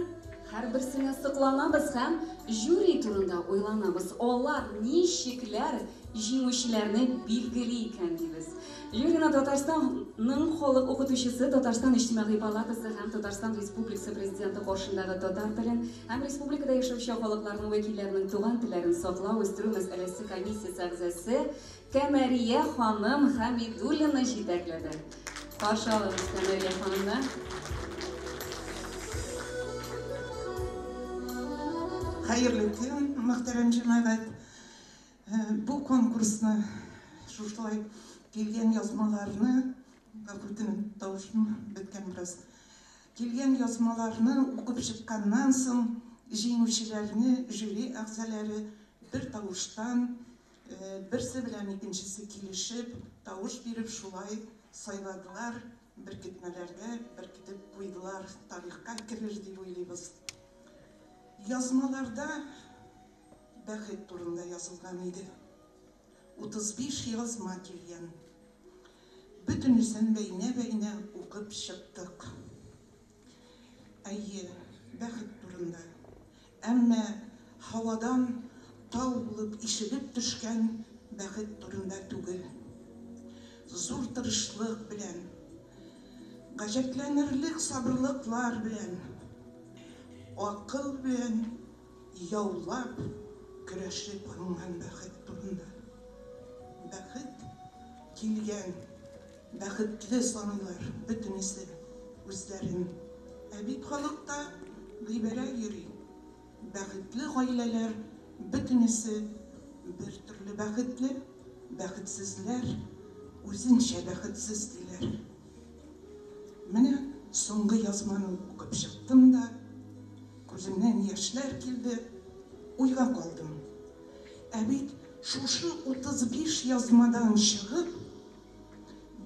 һәрберсенә сокланабыз һәм жюри турында уйланабыз. Алар ничекләр җиңүчеләрне билгели икән дибез. Жюрины Татарстанның халык укытучысы, Татарстан Иҗтимагый палатасы һәм Татарстан Республикасы Президенты каршындагы татар телен һәм республикада яшәүче халыкларның вәкилләренең туган телләрен саклау, үстерү мәсьәләсе комиссиясе әгъзасы Кәмәрия ханым Хәмидуллина җитәкләде. Каршы алыгыз Кәмәрия ханымны. Хәерле көн, мөхтәрәм җәмәгать. Бу конкурсны шушылай килгән язмаларны, гафу үтенеп, тавышым беткән бераз. Килгән язмаларны укып чыкканнан соң, җиңүчеләрне жюри әгъзалары бер тавыштан, берсе белән икенчесе килешеп, тавыш биреп шулай сайладылар, беркетмәләргә беркетеп куйдылар, тарихка керер дип уйлыйбыз. Язмаларда бәхет турында язылган иде. 35 язма килгән. Бөтенесен бәйнә-бәйнә укып чыктык. Әйе, бәхет турында. Әмма һавадан тау булып ишелеп төшкән бәхет турында түгел. Зур тырышлык белән, гаҗәпләнерлек сабырлыклар белән, акыл белән яулап, көрәшеп алынган бәхет турында. Бәхет килгән, бәхетле саныйлар бөтенесе үзләрен. Ә бит халыкта гыйбарә йөри. Бәхетле гаиләләр бөтенесе бер төрле бәхетле, бәхетсезләр үзенчә бәхетсез диләр. Менә соңгы язманы укып чыктым да, күземнән яшьләр килде, уйга калдым. Ә бит шушы 35 язмадан чыгып,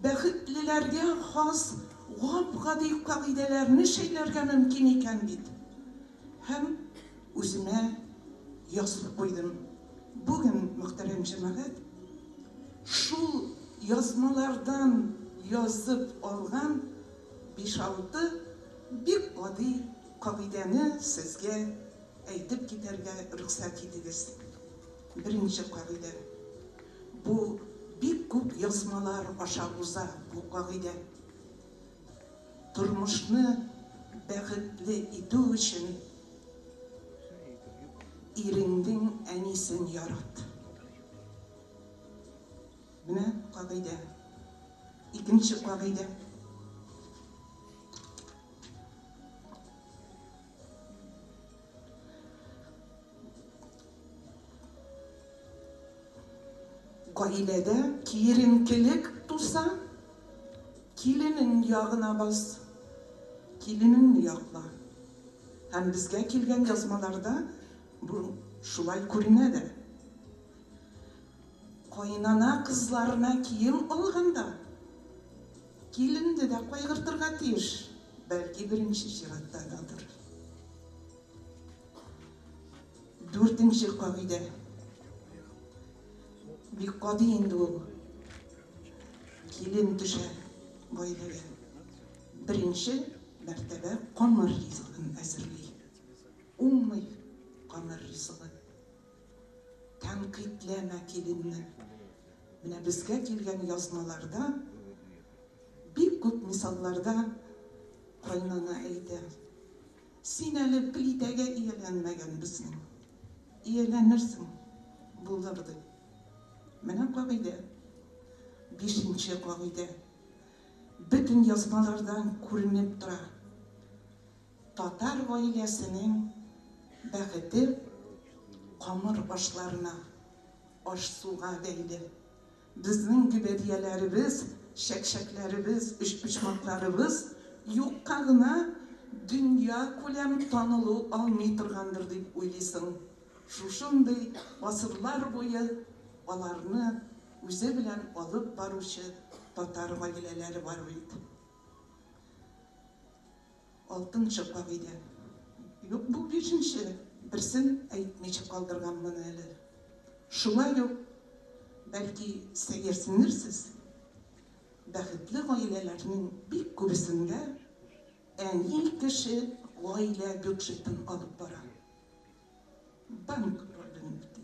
бәхетлеләргә хас гап-гади кагыйдәләрне шәйләргә мөмкин икән бит. Һәм үземә язып куйдым. Бүген, мөхтәрәм җәмәгать, шул язмалардан язып алган биш-алты бик гади кагыйдәне сезгә әйтеп китәргә рөхсәт итегез. Беренче кагыйдә. Бу бик күп язмалар аша уза бу кагыйдә. Тормышны бәхетле итү өчен иреңнең әнисен ярат. Менә кагыйдә. Икенче кагыйдә. Гаиләдә киеренкелек туса, киленең ягына бас, киленеңне якла. Һәм безгә килгән язмаларда бу шулай күренә дә. Каенана кызларына кием алганда, киленне дә кайгыртырга тиеш, бәлки беренче чиратта дадыр. Дүртенче кагыйдә. Бик гади инде ул. Килен төшә гаиләгә. Беренче мәртәбә камыр ризыгын әзерли. Уңмый камыр ризыгы. Тәнкыйтьләмә киленне. Менә безгә килгән язмаларда бик күп мисалларда кайнана әйтә. Син әле плитәгә ияләнмәгән безнең. Ияләнерсең, булыр ди. Менә кагыйдә. Бишенче кагыйдә. Бөтен язмалардан күренеп тора. Татар гаиләсенең бәхете камыр ашларына, аш-суга бәйле. Безнең гөбәдияләребез, чәкчәкләребез, өчпочмакларыбыз юкка гына дөньякүләм танылу алмый торгандыр дип уйлыйсың. Шушындый гасырлар буе аларны үзе белән алып баручы татар гаиләләре бар бит. Алтынчы кагыйдә. Юк, бу бишенче, берсен әйтмичә калдырганмын әле. Шулай ук, бәлки, сәерсенерсез? Бәхетле гаиләләрнең бик күбесендә әни кеше гаилә бюджетын алып бара. Банк ролен үти.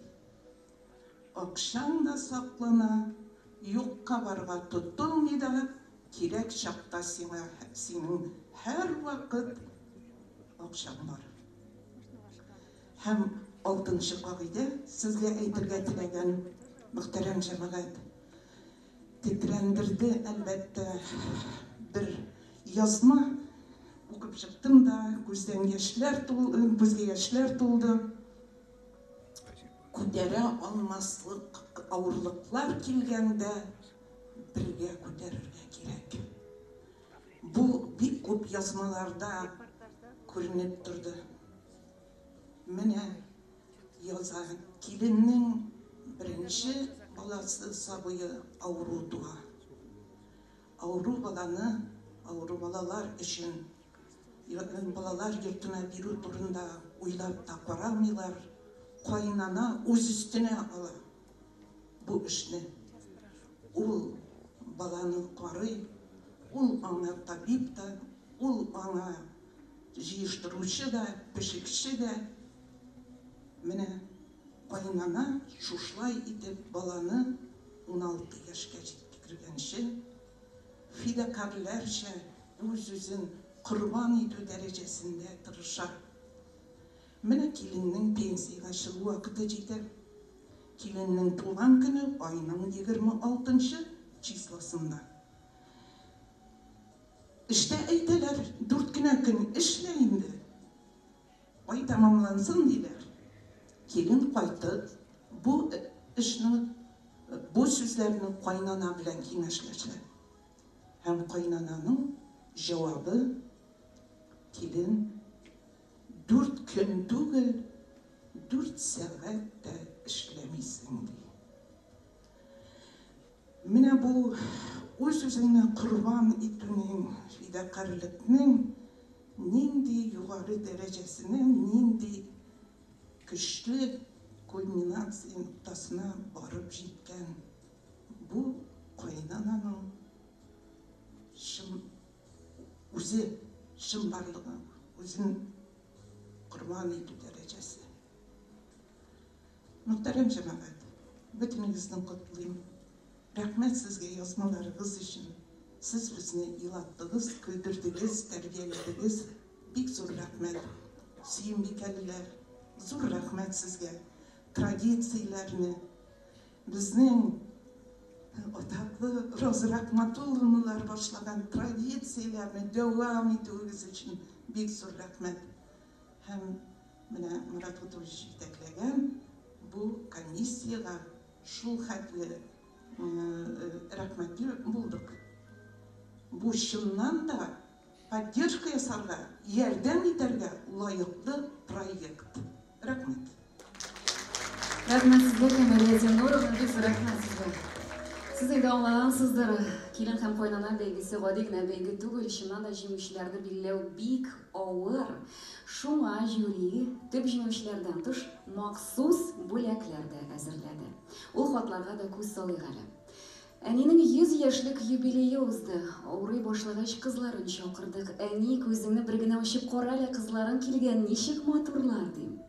Акчаң да саклана, юкка барга тотылмый да, кирәк чакта сиңа синең һәрвакыт акчаң бар. Һәм алтынчы кагыйдә сезгә әйтергә теләгән, мөхтәрәм җәмәгать, тетрәндерде, әлбәттә, бер язма укып чыктым да, күздән яшьләр тул, күзгә яшьләр тулды. Күтәрә алмаслык авырлыклар килгәндә бергә күтәрергә кирәк. Бу бик күп язмаларда күренеп торды. Менә яза, киленнең беренче баласы сабые авыру туа. Авыру баланы авыру балалар өчен балалар йортына бирү турында уйлап та карамыйлар. Кайнана үз өстенә ала бу эшне. Ул баланы карый, ул аңа табиб та, ул аңа җыештыручы да, пешекче дә. Менә кайнана шушылай итеп баланы 16 яшькә җиткергәнче фидакарьләрчә үз-үзен корбан итү дәрәҗәсендә тырыша. Менә киленнең пенсиягә чыгу вакыты җитә. Киленнең туган көне айның 26 числосында. Эштә әйтәләр, 4 кенә көн эшлә инде. Ай тәмамлансын диләр. Килен кайтып, бу эшне, бу сүзләрне кайнана белән киңәшләшә. Һәм кайнананың җавабы: килен, 4 көн түгел, 4 сәгать тә эшләмисең, ди. Менә бу үз-үзеңне корбан итүнең, фидакарьлекнең нинди югары дәрәҗәсенә, нинди көчле кульминация ноктасына барып җиткән бу кайнананың чын үзе чынбарлыгы, үзен корбан итү дәрәҗәсе. Мөхтәрәм җәмәгать, бөтенегезне котлыйм. Рәхмәт сезгә язмаларыгыз өчен. Сез безне елаттыгыз, көлдердегез, тәрбияләдегез. Бик зур рәхмәт. Сөембикәлеләр, зур рәхмәт сезгә. Традицияләрне, безнең атаклы Роза Рахматулловналар башлаган традицияләрне дәвам итүегез өчен бик зур рәхмәт. Һәм менә Марат Кутович җитәкләгән бу комиссиягә шул хәтле рәхмәтле булдык. Бу чыннан да поддержка ясарга, ярдәм итәргә лаеклы проект. Рәхмәт. Рәхмәт сезгә, Камилия Зиннуровна, бик зур рәхмәт сезгә. Сез инде аңлагансыздыр, килен һәм кайнана бәйгесе гади генә бәйге түгел, чыннан да җиңүчеләрне билгеләү бик авыр. Шуңа жюри төп җиңүчеләрдән тыш махсус бүләкләр дә әзерләде. Ул хатларга да күз салыйк әле. Әнинең 100 яшьлек юбилее узды. Авырый башлагач кызларын чакырдык. Әни, күзеңне бер генә ачып кара әле, кызларың килгән, ничек матурлар, дим.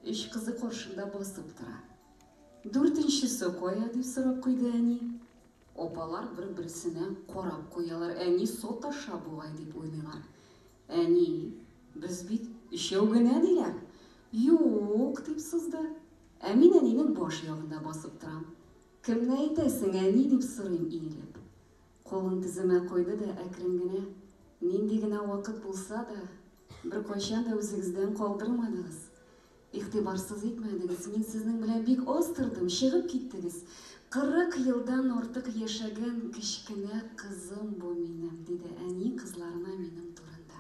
Өч кызы каршында басып тора. Дүртенчесе кая, дип сорап куйды әни. Апалар бер-берсенә карап куялар. Әни саташа бугай, дип уйлыйлар. Әни, без бит өчәү генә, диләр. Юк, дип сызды. Ә мин әнинең баш ягында басып торам. Кемне әйтәсең, әни, дип сорыйм иелеп. Кулын теземә куйды да әкрен генә, нинди генә вакыт булса да, беркайчан да үзегездән калдырмадыгыз. Игътибарсыз итмәдегез. Мин сезнең белән бик аз тордым, чыгып киттегез. 40 елдан артык яшәгән кечкенә кызым бу минем, диде әни кызларына минем турында.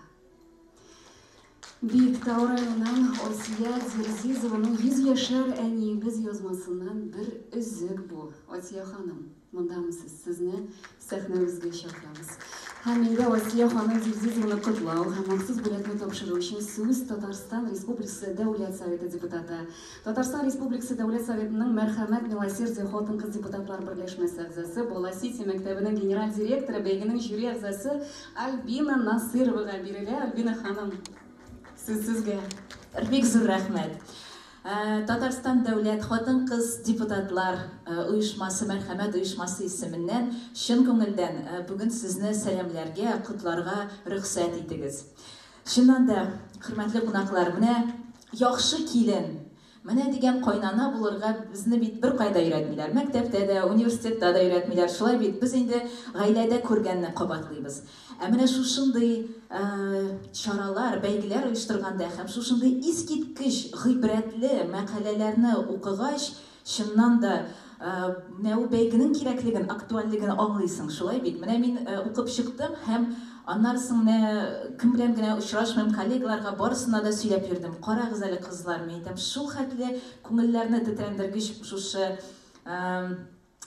Биектау районыннан Асия Зирзизованың 100 яшәр әниебез язмасыннан бер өзек бу. Асия ханым, мондамы сез? Сезне сәхнәбезгә чакырабыз. Һәм инде Асия ханым Зилзизованы котлау һәм махсус бүләкне тапшыру өчен сүз Татарстан Республикасы Дәүләт Советы депутаты, Татарстан Республикасы Дәүләт Советының Мәрхәмәт Милосердие хатын-кыз депутатлар берләшмәсе әгъзасы, Бала Сити мәктәбенең генераль директоры, бәйгенең жюри әгъзасы Альбина Насыровага бирелә. Альбина ханым, сүз сезгә. Бик зур рәхмәт. Татарстан дәүләт хатын-кыз депутатлар оешмасы, Мәрхәмәт оешмасы исеменнән чын күңелдән бүген сезне сәламләргә, котларга рөхсәт итегез. Чыннан да, хөрмәтле кунаклар, менә яхшы килен, менә дигән кайнана булырга безне бит беркая да өйрәтмиләр. Мәктәптә дә, университетта да өйрәтмиләр. Шулай бит, без инде гаиләдә күргәнне кабатлыйбыз. Ә менә шушындый чаралар, бәйгеләр оештырганда һәм шушындый искиткеч гыйбрәтле мәкаләләрне укыгач, чыннан да, менә ул бәйгенең кирәклеген, актуальлеген аңлыйсың, шулай бит? Менә мин укып чыктым һәм аннары соң менә кем белән генә очрашмыйм, коллегаларга барысына да сөйләп йөрдем. Карагыз әле, кызлар, мин әйтәм, шул хәтле күңелләрне тетрәндергеч шушы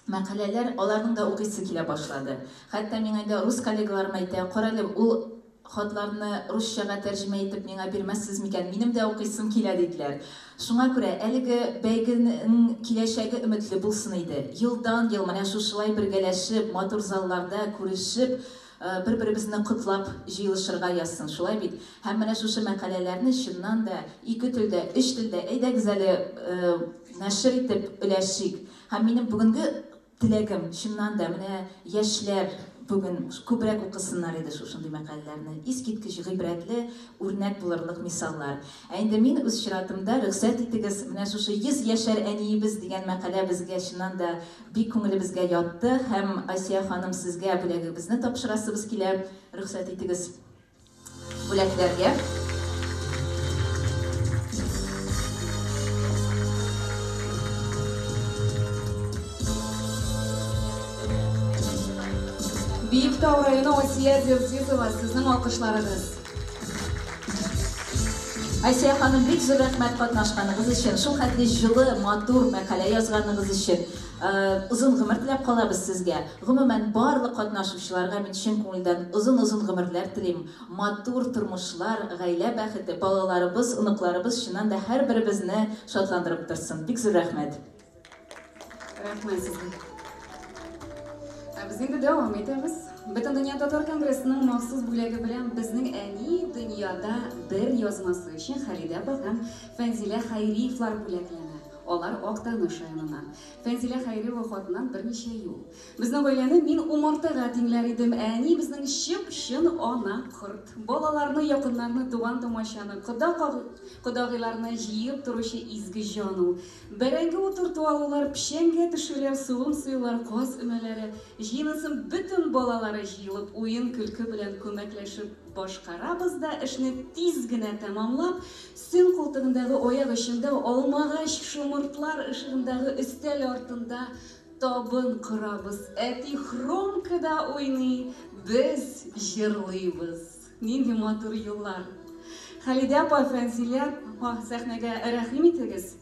мәкаләләр, аларның да укыйсы килә башлады. Хәтта миңа инде рус коллегаларым әйтә, карале, ул хатларны русчага тәрҗемә итеп миңа бирмәссез микән, минем дә укыйсым килә, диделәр. Шуңа күрә әлеге бәйгенең киләчәге өметле булсын иде. Елдан-ел менә шушылай бергәләшеп, матур залларда күрешеп, бер-беребезне котлап җыелышырга язсын, шулай бит? Һәм менә шушы мәкаләләрне чыннан да ике телдә, өч телдә, әйдәгез әле, нәшер итеп өләшик. Һәм минем бүгенге теләгем, чыннан да, менә яшьләр бүген күбрәк укысыннар иде шушындый мәкаләләрне. Искиткеч гыйбрәтле, үрнәк булырлык мисаллар. Ә инде мин үз чиратымда, рөхсәт итегез, менә шушы 100 яшәр әниебез дигән мәкалә безгә чыннан да бик күңелебезгә ятты һәм Асия ханым, сезгә бүләгебезне тапшырасыбыз килә. Рөхсәт итегез бүләкләргә. Биектау районы Асия Зевзизова, сезнең алкышларыгыз. Асия ханым, бик зур рәхмәт катнашканыгыз өчен, шул хәтле җылы, матур мәкалә язганыгыз өчен. Озын гомер теләп калабыз сезгә. Гомумән, барлык катнашучыларга мин чын күңелдән озын-озын гомерләр телим. Матур тормышлар, гаилә бәхете, балаларыбыз, оныкларыбыз чыннан да һәрберебезне шатландырып торсын. Бик зур рәхмәт. Рәхмәт сезгә. Ә без инде дәвам итәбез. Бөтендөнья татар конгрессының махсус бүләге белән безнең әни дөньяда бер язмасы өчен Халидә апа һәм Фәнзилә Хәйриевлар бүләкләнә. Алар Актаныш районыннан. Фәнзилә Хәйриева хатыннан берничә юл. Безнең гаиләне мин умартага тиңләр идем. Ә әни безнең чып-чын ана корт. Балаларны, якыннарны, туган-тумачаны, кода-кодагыйларны җыеп торучы изге җан ул. Бәрәңге утырту алулар, печәнгә төшүләр, сугым суюлар, каз өмәләре, җыенысын бөтен балалары җыелып, уен-көлке белән күмәкләшеп башкарабыз да, эшне тиз генә тәмамлап, Сөн култыгындагы аяк очында алмагач шомыртлар ышыгындагы өстәл артында табын корабыз. Әти хромкада уйный, без җырлыйбыз. Нинди матур юллар. Халидә апа, Фәнзилә апа, сәхнәгә рәхим итегез.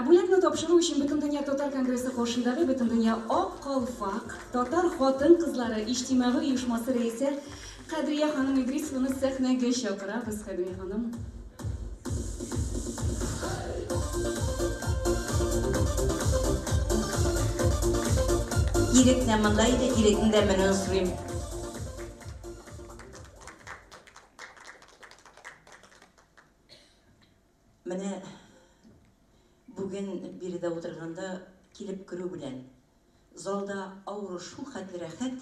Бүләкне тапшыру өчен Бөтендөнья татар конгрессы каршындагы Бөтендөнья Ак калфак татар хатын-кызлары иҗтимагый оешмасы рәисе Кадрия ханым Идрисованы сәхнәгә чакырабыз. Кадрия ханым. Ирек тә монда иде, Ирекнең дә менүен сорыйм. Менә бүген биредә утырганда килеп керү белән залда аура шул хәтле рәхәт.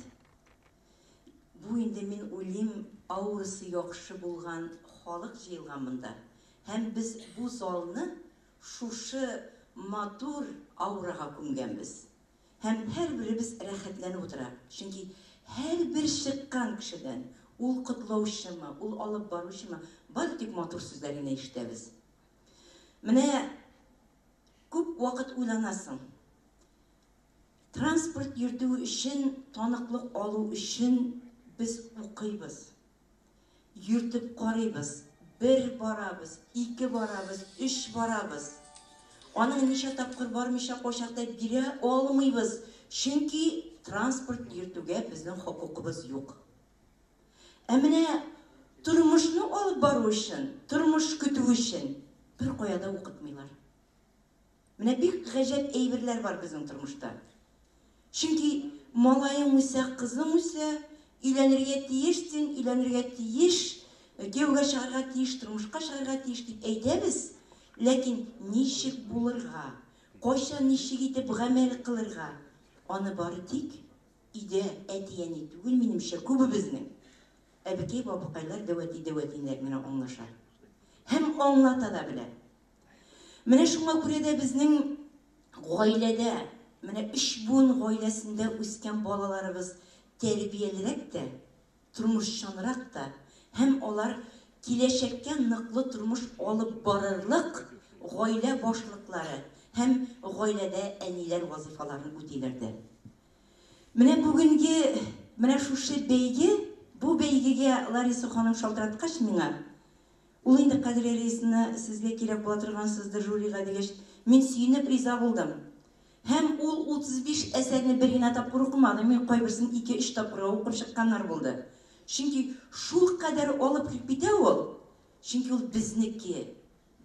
Бу инде мин уйлыйм, аурасы яхшы булган халык җыелган монда. Һәм без бу залны шушы матур аурага күмгәнбез. Һәм һәрберебез рәхәтләнеп утыра. Чөнки һәрбер чыккан кешедән, ул котлаучымы, ул алып баручымы, бары тик матур сүзләр генә ишетәбез. Менә күп вакыт уйланасың. Транспорт йөртү өчен, таныклык алу өчен без укыйбыз. Йөртеп карыйбыз. Бер барабыз, ике барабыз, өч барабыз. Аның ничә тапкыр бармыйча кайчакта бирә алмыйбыз, чөнки транспорт йөртүгә безнең хокукыбыз юк. Ә менә тормышны алып бару өчен, тормыш көтү өчен беркая да укытмыйлар. Менә бик гаҗәп әйберләр бар безнең тормышта. Чөнки малаең үсә, кызың үсә, өйләнергә тиеш син, өйләнергә тиеш, кияүгә чыгарга тиеш, тормышка чыгарга тиеш дип әйтәбез, ләкин ничек булырга, кайчан ничек итеп гамәл кылырга, аны бары тик өйдә әти-әни түгел, минемчә, күбебезнең әбекәй-бабыкайлар, дәү әти-дәү әтиләр генә аңлаша. Һәм аңлата да белә. Менә шуңа күрә дә безнең гаиләдә, менә өч буын гаиләсендә үскән балаларыбыз тәрбиялерәк тә, тормышчанрак та һәм алар киләчәккә ныклы тормыш алып барырлык гаилә башлыклары һәм гаиләдә әниләр вазыйфаларын үтиләр дә. Менә бүгенге, менә шушы бәйге, бу бәйгегә Лариса ханым шалтыраткач миңа, ул инде Кадрия Рәисовна, сезгә кирәк була торгансыздыр жюрига дигәч, мин сөенеп риза булдым. Һәм ул 35 әсәрне бер генә тапкыр укымадым, мин кайберсен ике-өч тапкырга укып чыкканнар булды. Чөнки шулкадәр алып кереп китә ул, чөнки ул безнеке,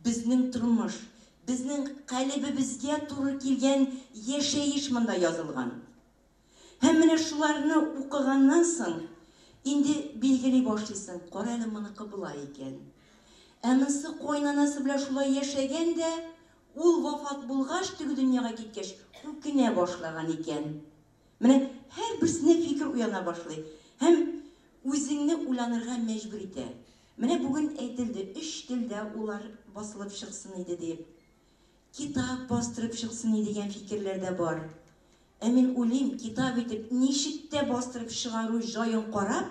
безнең тормыш, безнең калебебезгә туры килгән яшәеш монда язылган. Һәм менә шуларны укыганнан соң, инде билгели башлыйсың, кара әле моныкы болай икән. Ә монысы кайнанасы белән шулай яшәгән дә, ул вафат булгач, теге дөньяга киткәч, үкенә башлаган икән. Менә һәрберсенә фикер уяна башлый һәм үзеңне уйланырга мәҗбүр итә. Менә бүген әйтелде, өч телдә улар басылып чыксын иде дип. Китап бастырып чыксын иде дигән фикерләр дә бар. Ә мин уйлыйм, китап итеп ничек тә бастырып чыгару җаен карап,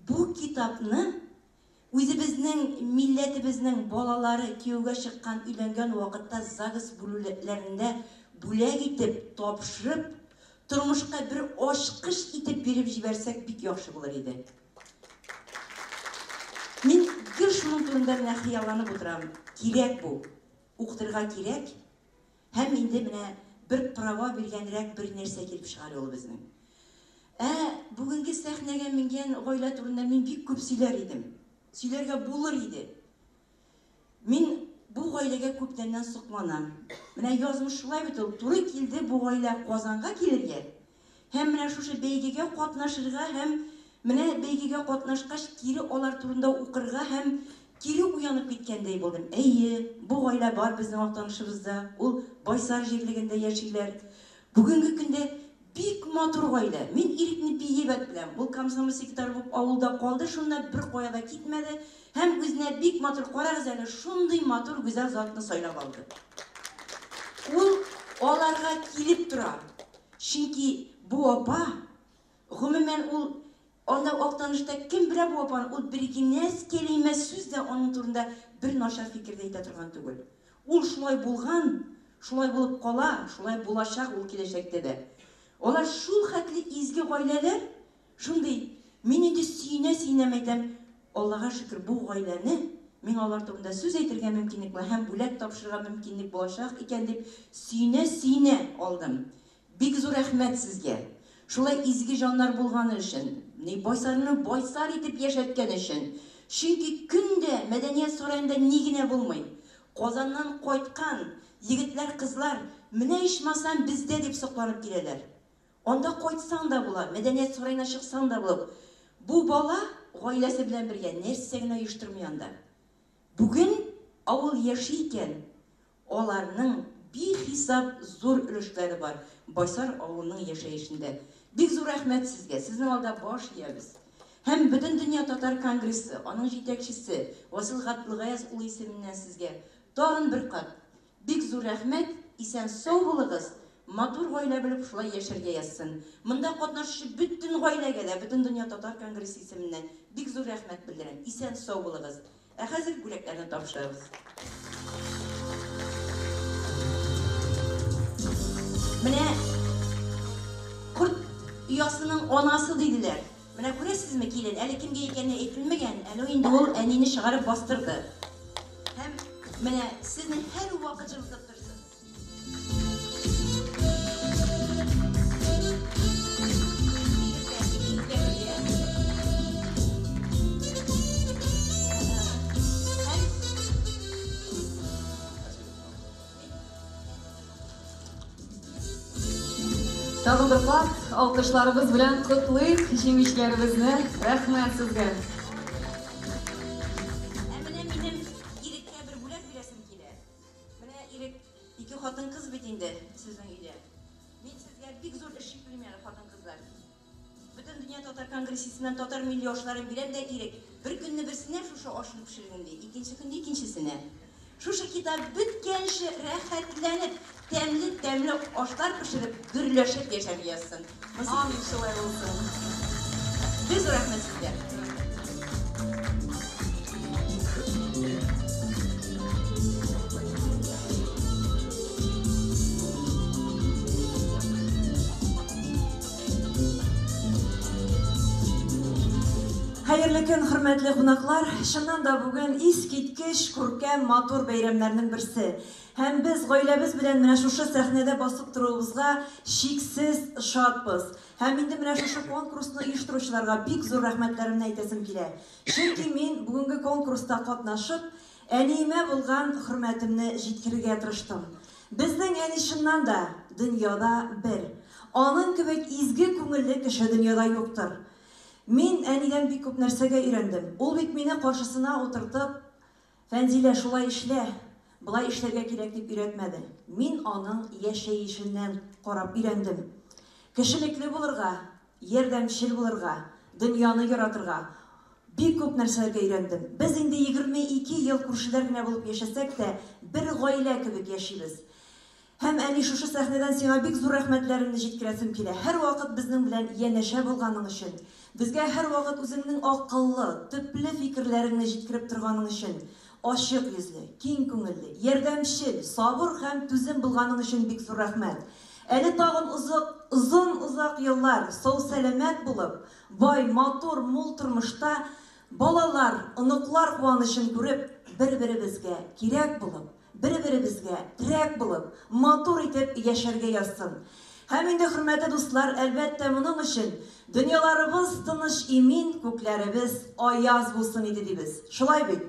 бу китапны үзебезнең милләтебезнең балалары кияүгә чыккан, өйләнгән вакытта загс бүлүләрендә бүләк итеп тапшырып, тормышка бер ачкыч итеп биреп җибәрсәк бик яхшы булыр иде. Мин гел шуның турында менә хыялланып утырам. Кирәк бу. Укытырга кирәк. Һәм инде менә бер права биргәнрәк бер нәрсә килеп чыгар ул безнең. Ә бүгенге сәхнәгә менгән гаилә турында мин бик күп сөйләр идем. Сөйләргә булыр иде. Мин бу гаиләгә күптәннән сокланам. Менә язмыш шулай бит ул, туры килде бу гаилә Казанга килергә. Һәм менә шушы бәйгегә катнашырга һәм менә бәйгегә катнашкач кире алар турында укырга һәм кире уянып киткәндәй булдым. Әйе, бу гаилә бар безнең Актанышыбызда, ул Байсар җирлегендә яшиләр. Бүгенге көндә бик матур гаилә. Мин Ирекне бик әйбәт беләм. Ул комсомол секретаре булып авылда калды, шуннан беркая да китмәде һәм үзенә бик матур, карагыз әле, шундый матур гүзәл затны сайлап алды. Ул аларга килеп тора. Чөнки бу апа, гомумән, ул анда Актанышта кем белә бу апаны, ул бер генә кәлимә сүз дә аның турында бер начар фикер дә әйтә торган түгел. Ул шулай булган, шулай булып кала, шулай булачак ул киләчәктә дә. Алар шул хәтле изге гаиләләр, шундый, мин инде сөенә-сөенәм әйтәм, Аллага шөкер, бу гаиләне, миңа алар турында сүз әйтергә мөмкинлек була һәм бүләк тапшырырга мөмкинлек булачак икән дип сөенә-сөенә алдым. Бик зур рәхмәт сезгә. Шулай изге җаннар булганы өчен, ни Байсарны Байсар итеп яшәткән өчен. Чөнки көн дә Мәдәният сараенда ни генә булмый. Казаннан кайткан егетләр, кызлар, менә ичмасам бездә дип сокланып киләләр. Анда кайтсаң да була, Мәдәният сараена чыксаң да булып. Бу бала гаиләсе белән бергә нәрсә генә оештырмый анда. Бүген авыл яши икән, аларның бихисап зур өлешләре бар Байсар авылының яшәешендә. Бик зур рәхмәт сезгә, сезнең алда баш иябез. Һәм Бөтендөнья татар конгрессы, аның җитәкчесе Васил Габделгаяз улы исеменнән сезгә тагын бер кат Бик зур рәхмәт, исән сау булыгыз, матур гаилә белеп шулай яшәргә язсын. Монда катнашучы бөтен гаиләгә дә Бөтендөнья татар конгрессы исеменнән бик зур рәхмәт белдерәм. Исән сау булыгыз. Ә хәзер бүләкләрне тапшырабыз. Менә корт оясының анасы диделәр. Менә күрәсезме, килен, әле кемгә икәне әйтелмәгән, әле инде ул әнине чыгарып бастырды. Һәм менә сезне һәрвакыт җылытып торсын. Тагын бер кат алкышларыбыз белән котлыйк җиңүчеләребезне. Рәхмәт сезгә. Ә менә минем Иреккә бер бүләк бирәсем килә. Менә Ирек, ике хатын-кыз бит инде сезнең өйдә. Мин сезгә бик зур эш йөклим әле, хатын-кызлар. Бөтендөнья татар конгрессы исеменнән татар милли ашларын бирәм дә Ирек, бер көнне берсенә шушы ашны пешердең ди, икенче көнне икенчесенә. Шушы китап беткәнче рәхәтләнеп, тәмле-тәмле ашлар пешереп, гөрләшеп яшәргә язсын. Амин, шулай булсын. Бик зур рәхмәт сезгә. Хәерле көн, хөрмәтле кунаклар! Чыннан да бүген искиткеч күркәм, матур бәйрәмнәрнең берсе. Һәм без гаиләбез белән менә шушы сәхнәдә басып торуыбызга чиксез шатбыз. Һәм инде менә шушы конкурсны оештыручыларга бик зур рәхмәтләремне әйтәсем килә. Чөнки мин бүгенге конкурста катнашып, әниемә булган хөрмәтемне җиткерергә тырыштым. Безнең әни чыннан да дөньяда бер. Аның кебек изге күңелле кеше дөньяда юктыр. Мин әнидән бик күп нәрсәгә өйрәндем. Ул бит мине каршысына утыртып, Фәнзилә, шулай эшлә, болай эшләргә кирәк дип өйрәтмәде. Мин аның яшәешеннән карап өйрәндем. Кешелекле булырга, ярдәмчел булырга, дөньяны яратырга, бик күп нәрсәләргә өйрәндем. Без инде 22 ел күршеләр генә булып яшәсәк тә, бер гаилә кебек яшибез. Һәм, әни, шушы сәхнәдән сиңа бик зур рәхмәтләремне җиткерәсем килә. Һәрвакыт безнең белән янәшә булганың өчен, безгә һәрвакыт үзеңнең акыллы, төпле фикерләреңне җиткереп торганың өчен, ачык йөзле, киң күңелле, ярдәмчел, сабыр һәм түзем булганың өчен бик зур рәхмәт. Әле тагын озак, озын-озак еллар сау-сәламәт булып, бай, матур, мул тормышта балалар, оныклар куанычын күреп, бер-беребезгә кирәк булып, Бер-беребезгә терәк булып, матур итеп яшәргә язсын. Һәм инде, хөрмәтле дуслар, әлбәттә, моның өчен дөньяларыбыз тыныч-имин, күкләребез аяз булсын иде дибез. Шулай бит?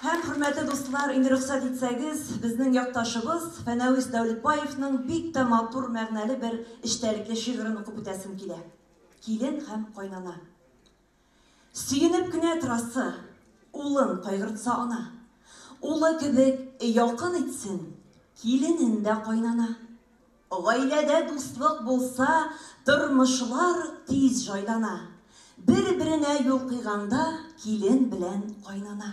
Һәм, хөрмәтле дуслар, инде рөхсәт итсәгез, безнең якташыбыз Фәнәвис Дәүлетбаевның бик тә матур, мәгънәле бер эчтәлекле шигырен укып үтәсем килә. Килен һәм кайнана. Сөенеп кенә торасы, улын кайгыртса ана. Улы кебек якын итсен, киленен дә кайнана. Гаиләдә дуслык булса, тормышлар тиз җайлана. Бер-беренә юл куйганда килен белән кайнана.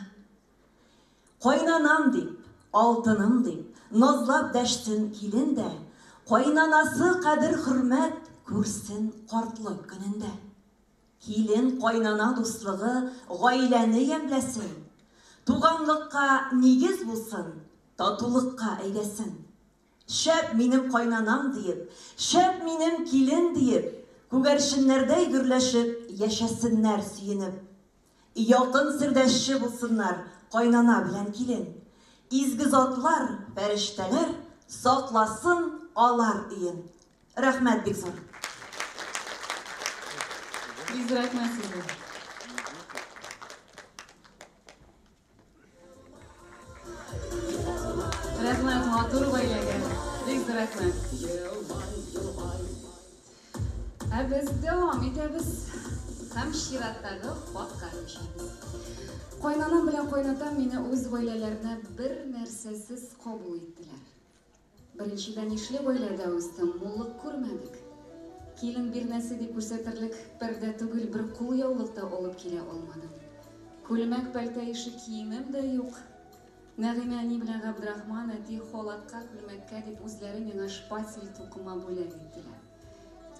Кайнанам дип, алтыным дип, назлап дәшсен килен дә, кайнанасы кадер-хөрмәт күрсен картлык көнендә. Килен кайнана дуслыгы гаиләне ямьләсен, туганлыкка нигез булсын, татулыкка әйдәсен. Шәп минем кайнанам диеп, шәп минем килен диеп, күгәрченнәрдәй гөрләшеп яшәсеннәр сөенеп. Якын сердәшче булсыннар кайнана белән килен. Изге затлар, фәрештәләр сакласын алар өен. Рәхмәт бик зур. Бик зур рәхмәт сезгә. Рәхмәт матур гаиләгә. Бик зур рәхмәт. Ә без дәвам итәбез һәм чираттагы хатка күчәбез. Кайнанам белән кайнатам мине үз гаиләләренә бер нәрсәсез кабул иттеләр. Беренчедән, ишле гаиләдә үстем, муллык күрмәдек. Килен бирнәсе дип күрсәтерлек пәрдә түгел, бер кулъяулык та алып килә алмадым. Күлмәк, пәлтә ише киемем дә юк. Нәгыймә әни белән Габдрахман әти халатка, күлмәккә дип үзләре миңа шпатель тукыма бүләк иттеләр.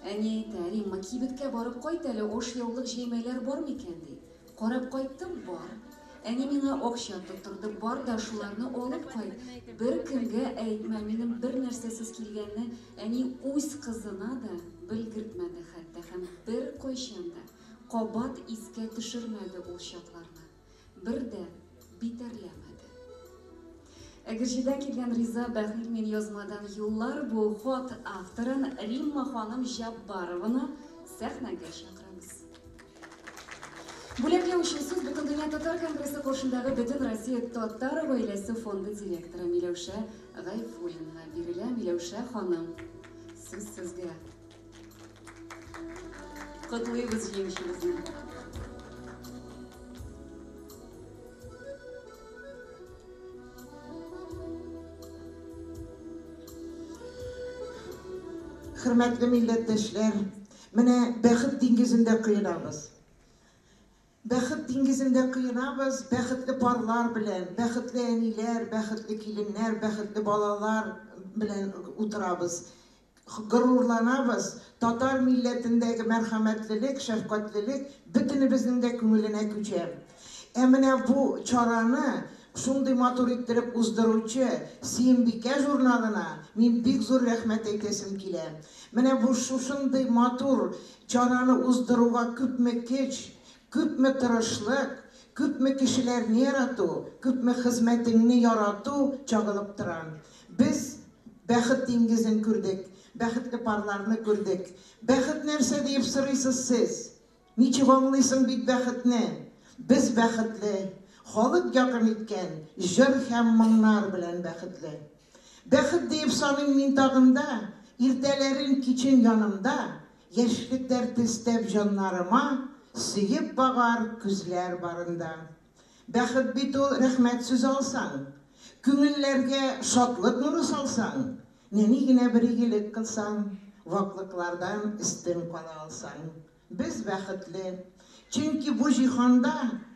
Әни әйтә, Римма, кибеткә барып кайт әле, ашъяулык җәймәләр бар микән, ди. Карап кайттым, бар. Әни миңа акча тоттырды, бар да шуларны алып кайт. Беркемгә әйтмә, минем бер нәрсәсез килгәнне әни үз кызына да белгертмәде хәтта һәм беркайчан да кабат искә төшермәде ул чакларны. Бер дә битәрләмәде. Әгерҗедән килгән Риза Бәхилмин язмадан юллар бу хат авторын Римма ханым Җаббарованы сәхнәгә чакырабыз. Бүләкләү өчен сүз Бөтендөнья татар конгрессы каршындагы Бөтенроссия татар гаиләсе фонды директоры Миләүшә Гайфуллинага бирелә. Миләүшә ханым, сүз. сезгә. Котлыйбыз җиңүчебезне. Хөрмәтле милләттәшләр, менә бәхет диңгезендә коенабыз. Бәхет диңгезендә коенабыз, бәхетле парлар белән, бәхетле әниләр, бәхетле киленнәр, бәхетле балалар белән утырабыз. Горурланабыз, татар милләтендәге мәрхәмәтлелек, шәфкатьлелек бөтенебезнең дә күңеленә күчә. Ә менә бу чараны шундый матур иттереп уздыручы Сөембикә журналына мин бик зур рәхмәт әйтәсем килә. Менә бу шушындый матур чараны уздыруга күпме көч, күпме тырышлык, күпме кешеләрне ярату, күпме хезмәтеңне ярату чагылып тора. Без бәхет диңгезен күрдек, бәхетле парларны күрдек. Бәхет нәрсә диеп сорыйсыз сез? Ничек аңлыйсың бит бәхетне? Без бәхетле, халык якын иткән җыр һәм моңнар белән бәхетле. Бәхет диеп саныйм мин тагын да, иртәләрен, кичен янымда, яшьлек дәрте өстәп җаннарыма, сөеп багар күзләр барында. Бәхет бит ул рәхмәт сүзе алсаң, күңелләргә шатлык нуры салсаң, нәни генә бер игелек кылсаң, ваклыклардан өстен кала алсаң. Без бәхетле. Чөнки бу җиһанда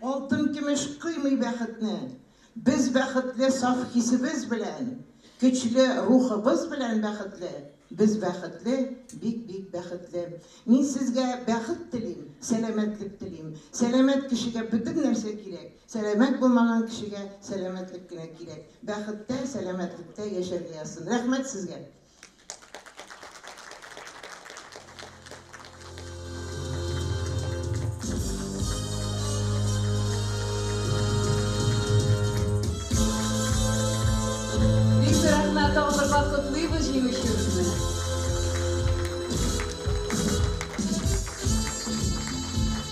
алтын-көмеш коймый бәхетне. Без бәхетле саф хисебез белән, көчле рухыбыз белән бәхетле. Без бәхетле, бик-бик бәхетле. Мин сезгә бәхет телим, сәламәтлек телим. Сәламәт кешегә бөтен нәрсә кирәк. Сәламәт булмаган кешегә сәламәтлек кенә кирәк. Бәхеттә, сәламәтлектә яшәргә язсын. Рәхмәт сезгә. Бик зур рәхмәт, тагын бер кат котлыйбыз җиңүчебезне.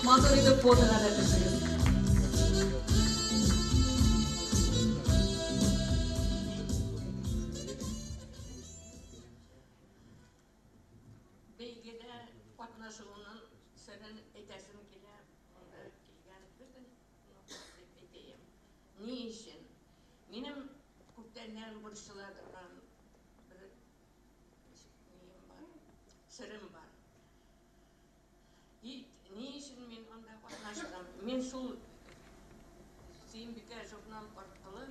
Матур итеп фотога да төшегез. Бәйгедә катнашуының серен әйтәсем килә, монда килгән бөтен кунаклар дип әйтәем. Ни өчен? Минем күптәннән борчыла торган бер нием бар, серем бар. И ни өчен мин анда катнаштым? Мин шул Сөембикә журнал аркылы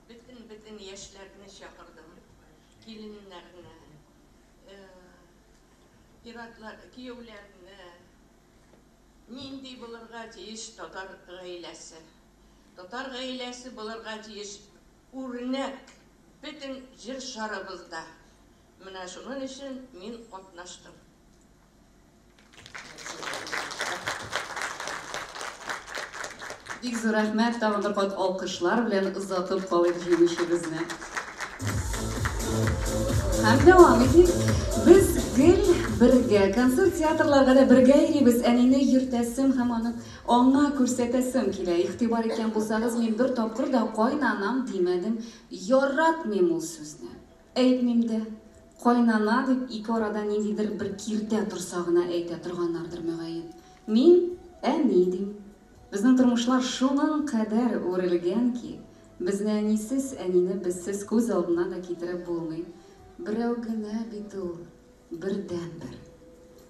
бөтен-бөтен яшьләрне чакырдым, киленнәрне, иратлар, кияүләрне. Нинди булырга тиеш татар гаиләсе? Татар гаиләсе булырга тиеш үрнәк бөтен җир шарыбызда. Менә шуның өчен мин катнаштым. Бик зур рәхмәт, тагын бер кат алкышлар белән озатып калыйк җиңүчебезне. Һәм дәвам итик. Без гел бергә, концерт театрларга да бергә йөрибез. Әнине йөртәсем һәм аны аңа күрсәтәсем килә. Игътибар иткән булсагыз, мин бер тапкыр да кайнанам димәдем. Яратмыйм ул сүзне. Әйтмим дә. Кайнана дип ике арада ниндидер бер киртә торса гына әйтә торганнардыр, мөгаен. Мин әни дим. Безнең тормышлар шуның кадәр үрелгән ки, безне әнисез, әнине безсез күз алдына да китереп булмый. Берәү генә бит ул, бердәнбер.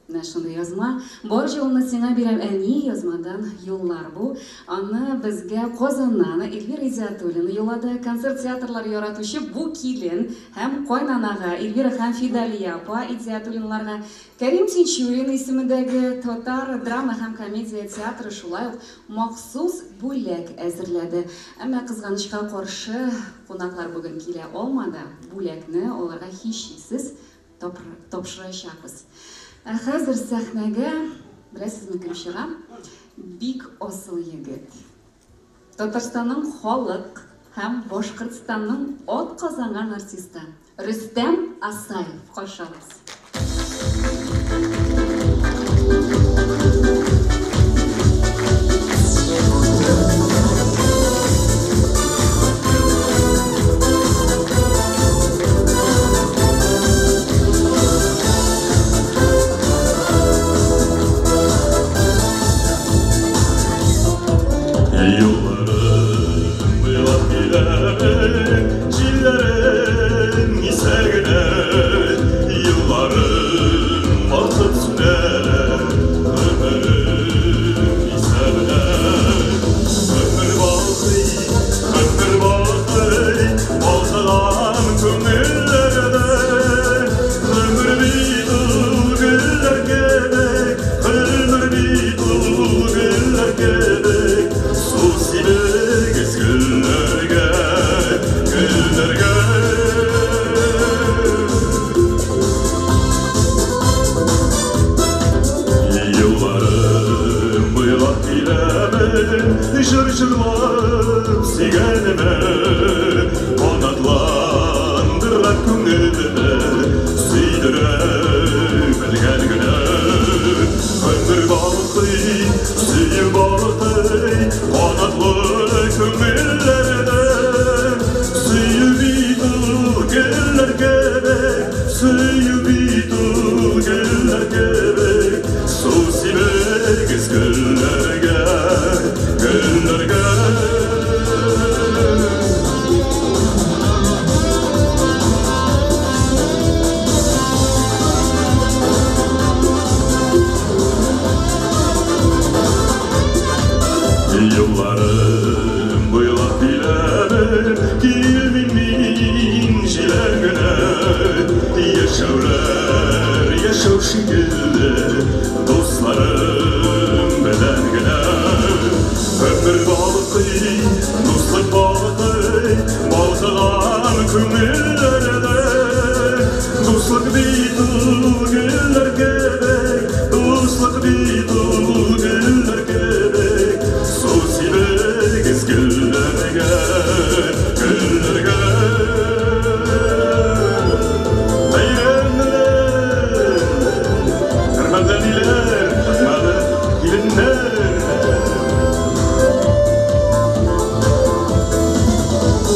Менә шундый язма. Бар җылымны сиңа бирәм, әни, язмадан юллар бу. Аны безгә Казаннан Эльвира Идиатуллина юллады. Концерт-театрлар яратучы бу килен һәм кайнанага Эльвира һәм Фидалия апа Идиатуллиналарга Кәрим Тинчурин исемендәге татар драма һәм комедия театры шулай ук махсус бүләк әзерләде. Әмма, кызганычка каршы, кунаклар бүген килә алмады. Бүләкне аларга һичшиксез тапшырачакбыз. Ә хәзер сәхнәгә, беләсезме кем чыга? Бик асыл егет. Татарстанның халык һәм Башкортстанның атказанган артисты Рөстәм Асаев. Каршы алыгыз. Җырлап сөйгәнемә, Канатландыра күңелемне, Сөйдерә белгән генә. Гомер балкый, сөю балкый, Канатлы күңелләрдә. Сөю бит ул гөлләр кебек, Сөю бит ул гөлләр кебек, Су сибегез гөлләргә, гөлләргә. Юлларым буйлап киләмен, Килмим мин җиләр генә. Яшәүләр яшәү шикелле, Дусларым белән генә. Гомер балкый, дуслык балкый, Балкыган күңелләрдә. Дуслык бит ул гөлләр кебек, Дуслык бит ул гөлләр кебек, Су сибегез гөлләргә, гөлләргә. Бәйрәм белән, хөрмәтле әниләр, хөрмәтле киленнәр.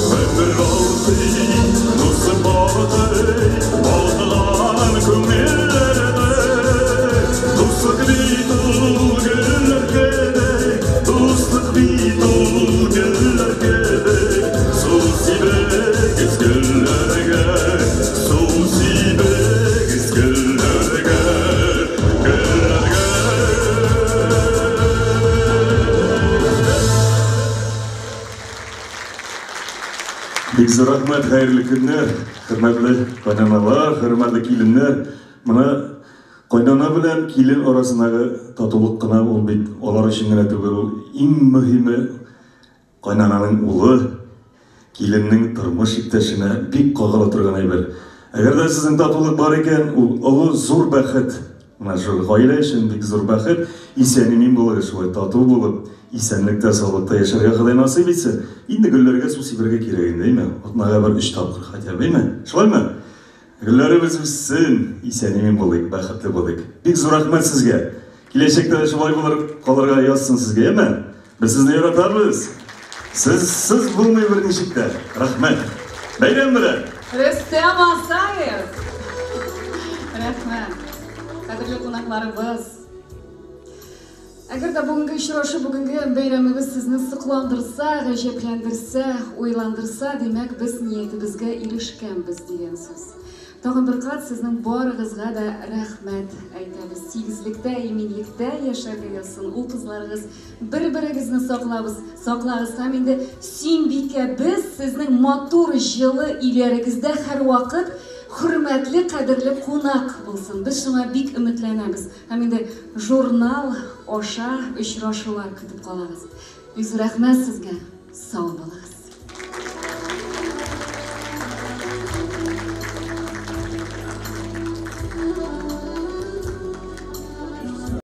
Гомер балкый, дуслык балкый, Балкыган күңелләрдә. Дуслык бит ул гөлләр кебек, Дуслык бит ул гөлләр кебек, Су сибегез гөлләргә, Су сибегез гөлләргә, гөлләргә. Бик зур рәхмәт, хәерле көннәр, хөрмәтле кайнаналар, хөрмәтле киленнәр. Менә кайнана белән килен арасындагы татулык кына ул бит алар өчен генә түгел, ул иң мөһиме кайнананың улы, киленнең тормыш иптәшенә бик кагыла торган әйбер. Әгәр дә сезнең татулык бар икән, ул олы зур бәхет. Менә шул гаилә өчен бик зур бәхет. Исән-имин булыгыз, шулай тату булып, исәнлектә, саулыкта яшәргә Ходай насыйп итсен. Инде гөлләргә су сибәргә кирәк инде, әйме? Атнага бер өч тапкыр хотя бы, әйме? Шулаймы? Гөлләребез үссен, исән-имин булыйк, бәхетле булыйк. Бик зур рәхмәт сезгә. Киләчәктә дә шулай булыр, калырга язсын сезгә, әйме? Без сезне яратабыз. Сез сез булмый берничек тә. Рәхмәт. Бәйрәм белән! Рөстәм Асаев! Рәхмәт. Кадерле кунакларыбыз. Әгәр дә бүгенге очрашу, бүгенге бәйрәмебез сезне сокландырса, гаҗәпләндерсә, уйландырса, димәк, без ниятебезгә ирешкәнбез дигән сүз. Тагын бер кат сезнең барыгызга да рәхмәт әйтәбез. Тигезлектә, иминлектә яшәргә язсын. Ул-кызларыгыз бер-берегезне саклабыз, саклагыз һәм инде Сөембикәбез сезнең матур, җылы өйләрегездә һәрвакыт хөрмәтле, кадерле кунак булсын. Без шуңа бик өметләнәбез. Һәм инде журнал аша очрашулар көтеп калабыз. Бик зур рәхмәт сезгә. Сау булыгыз.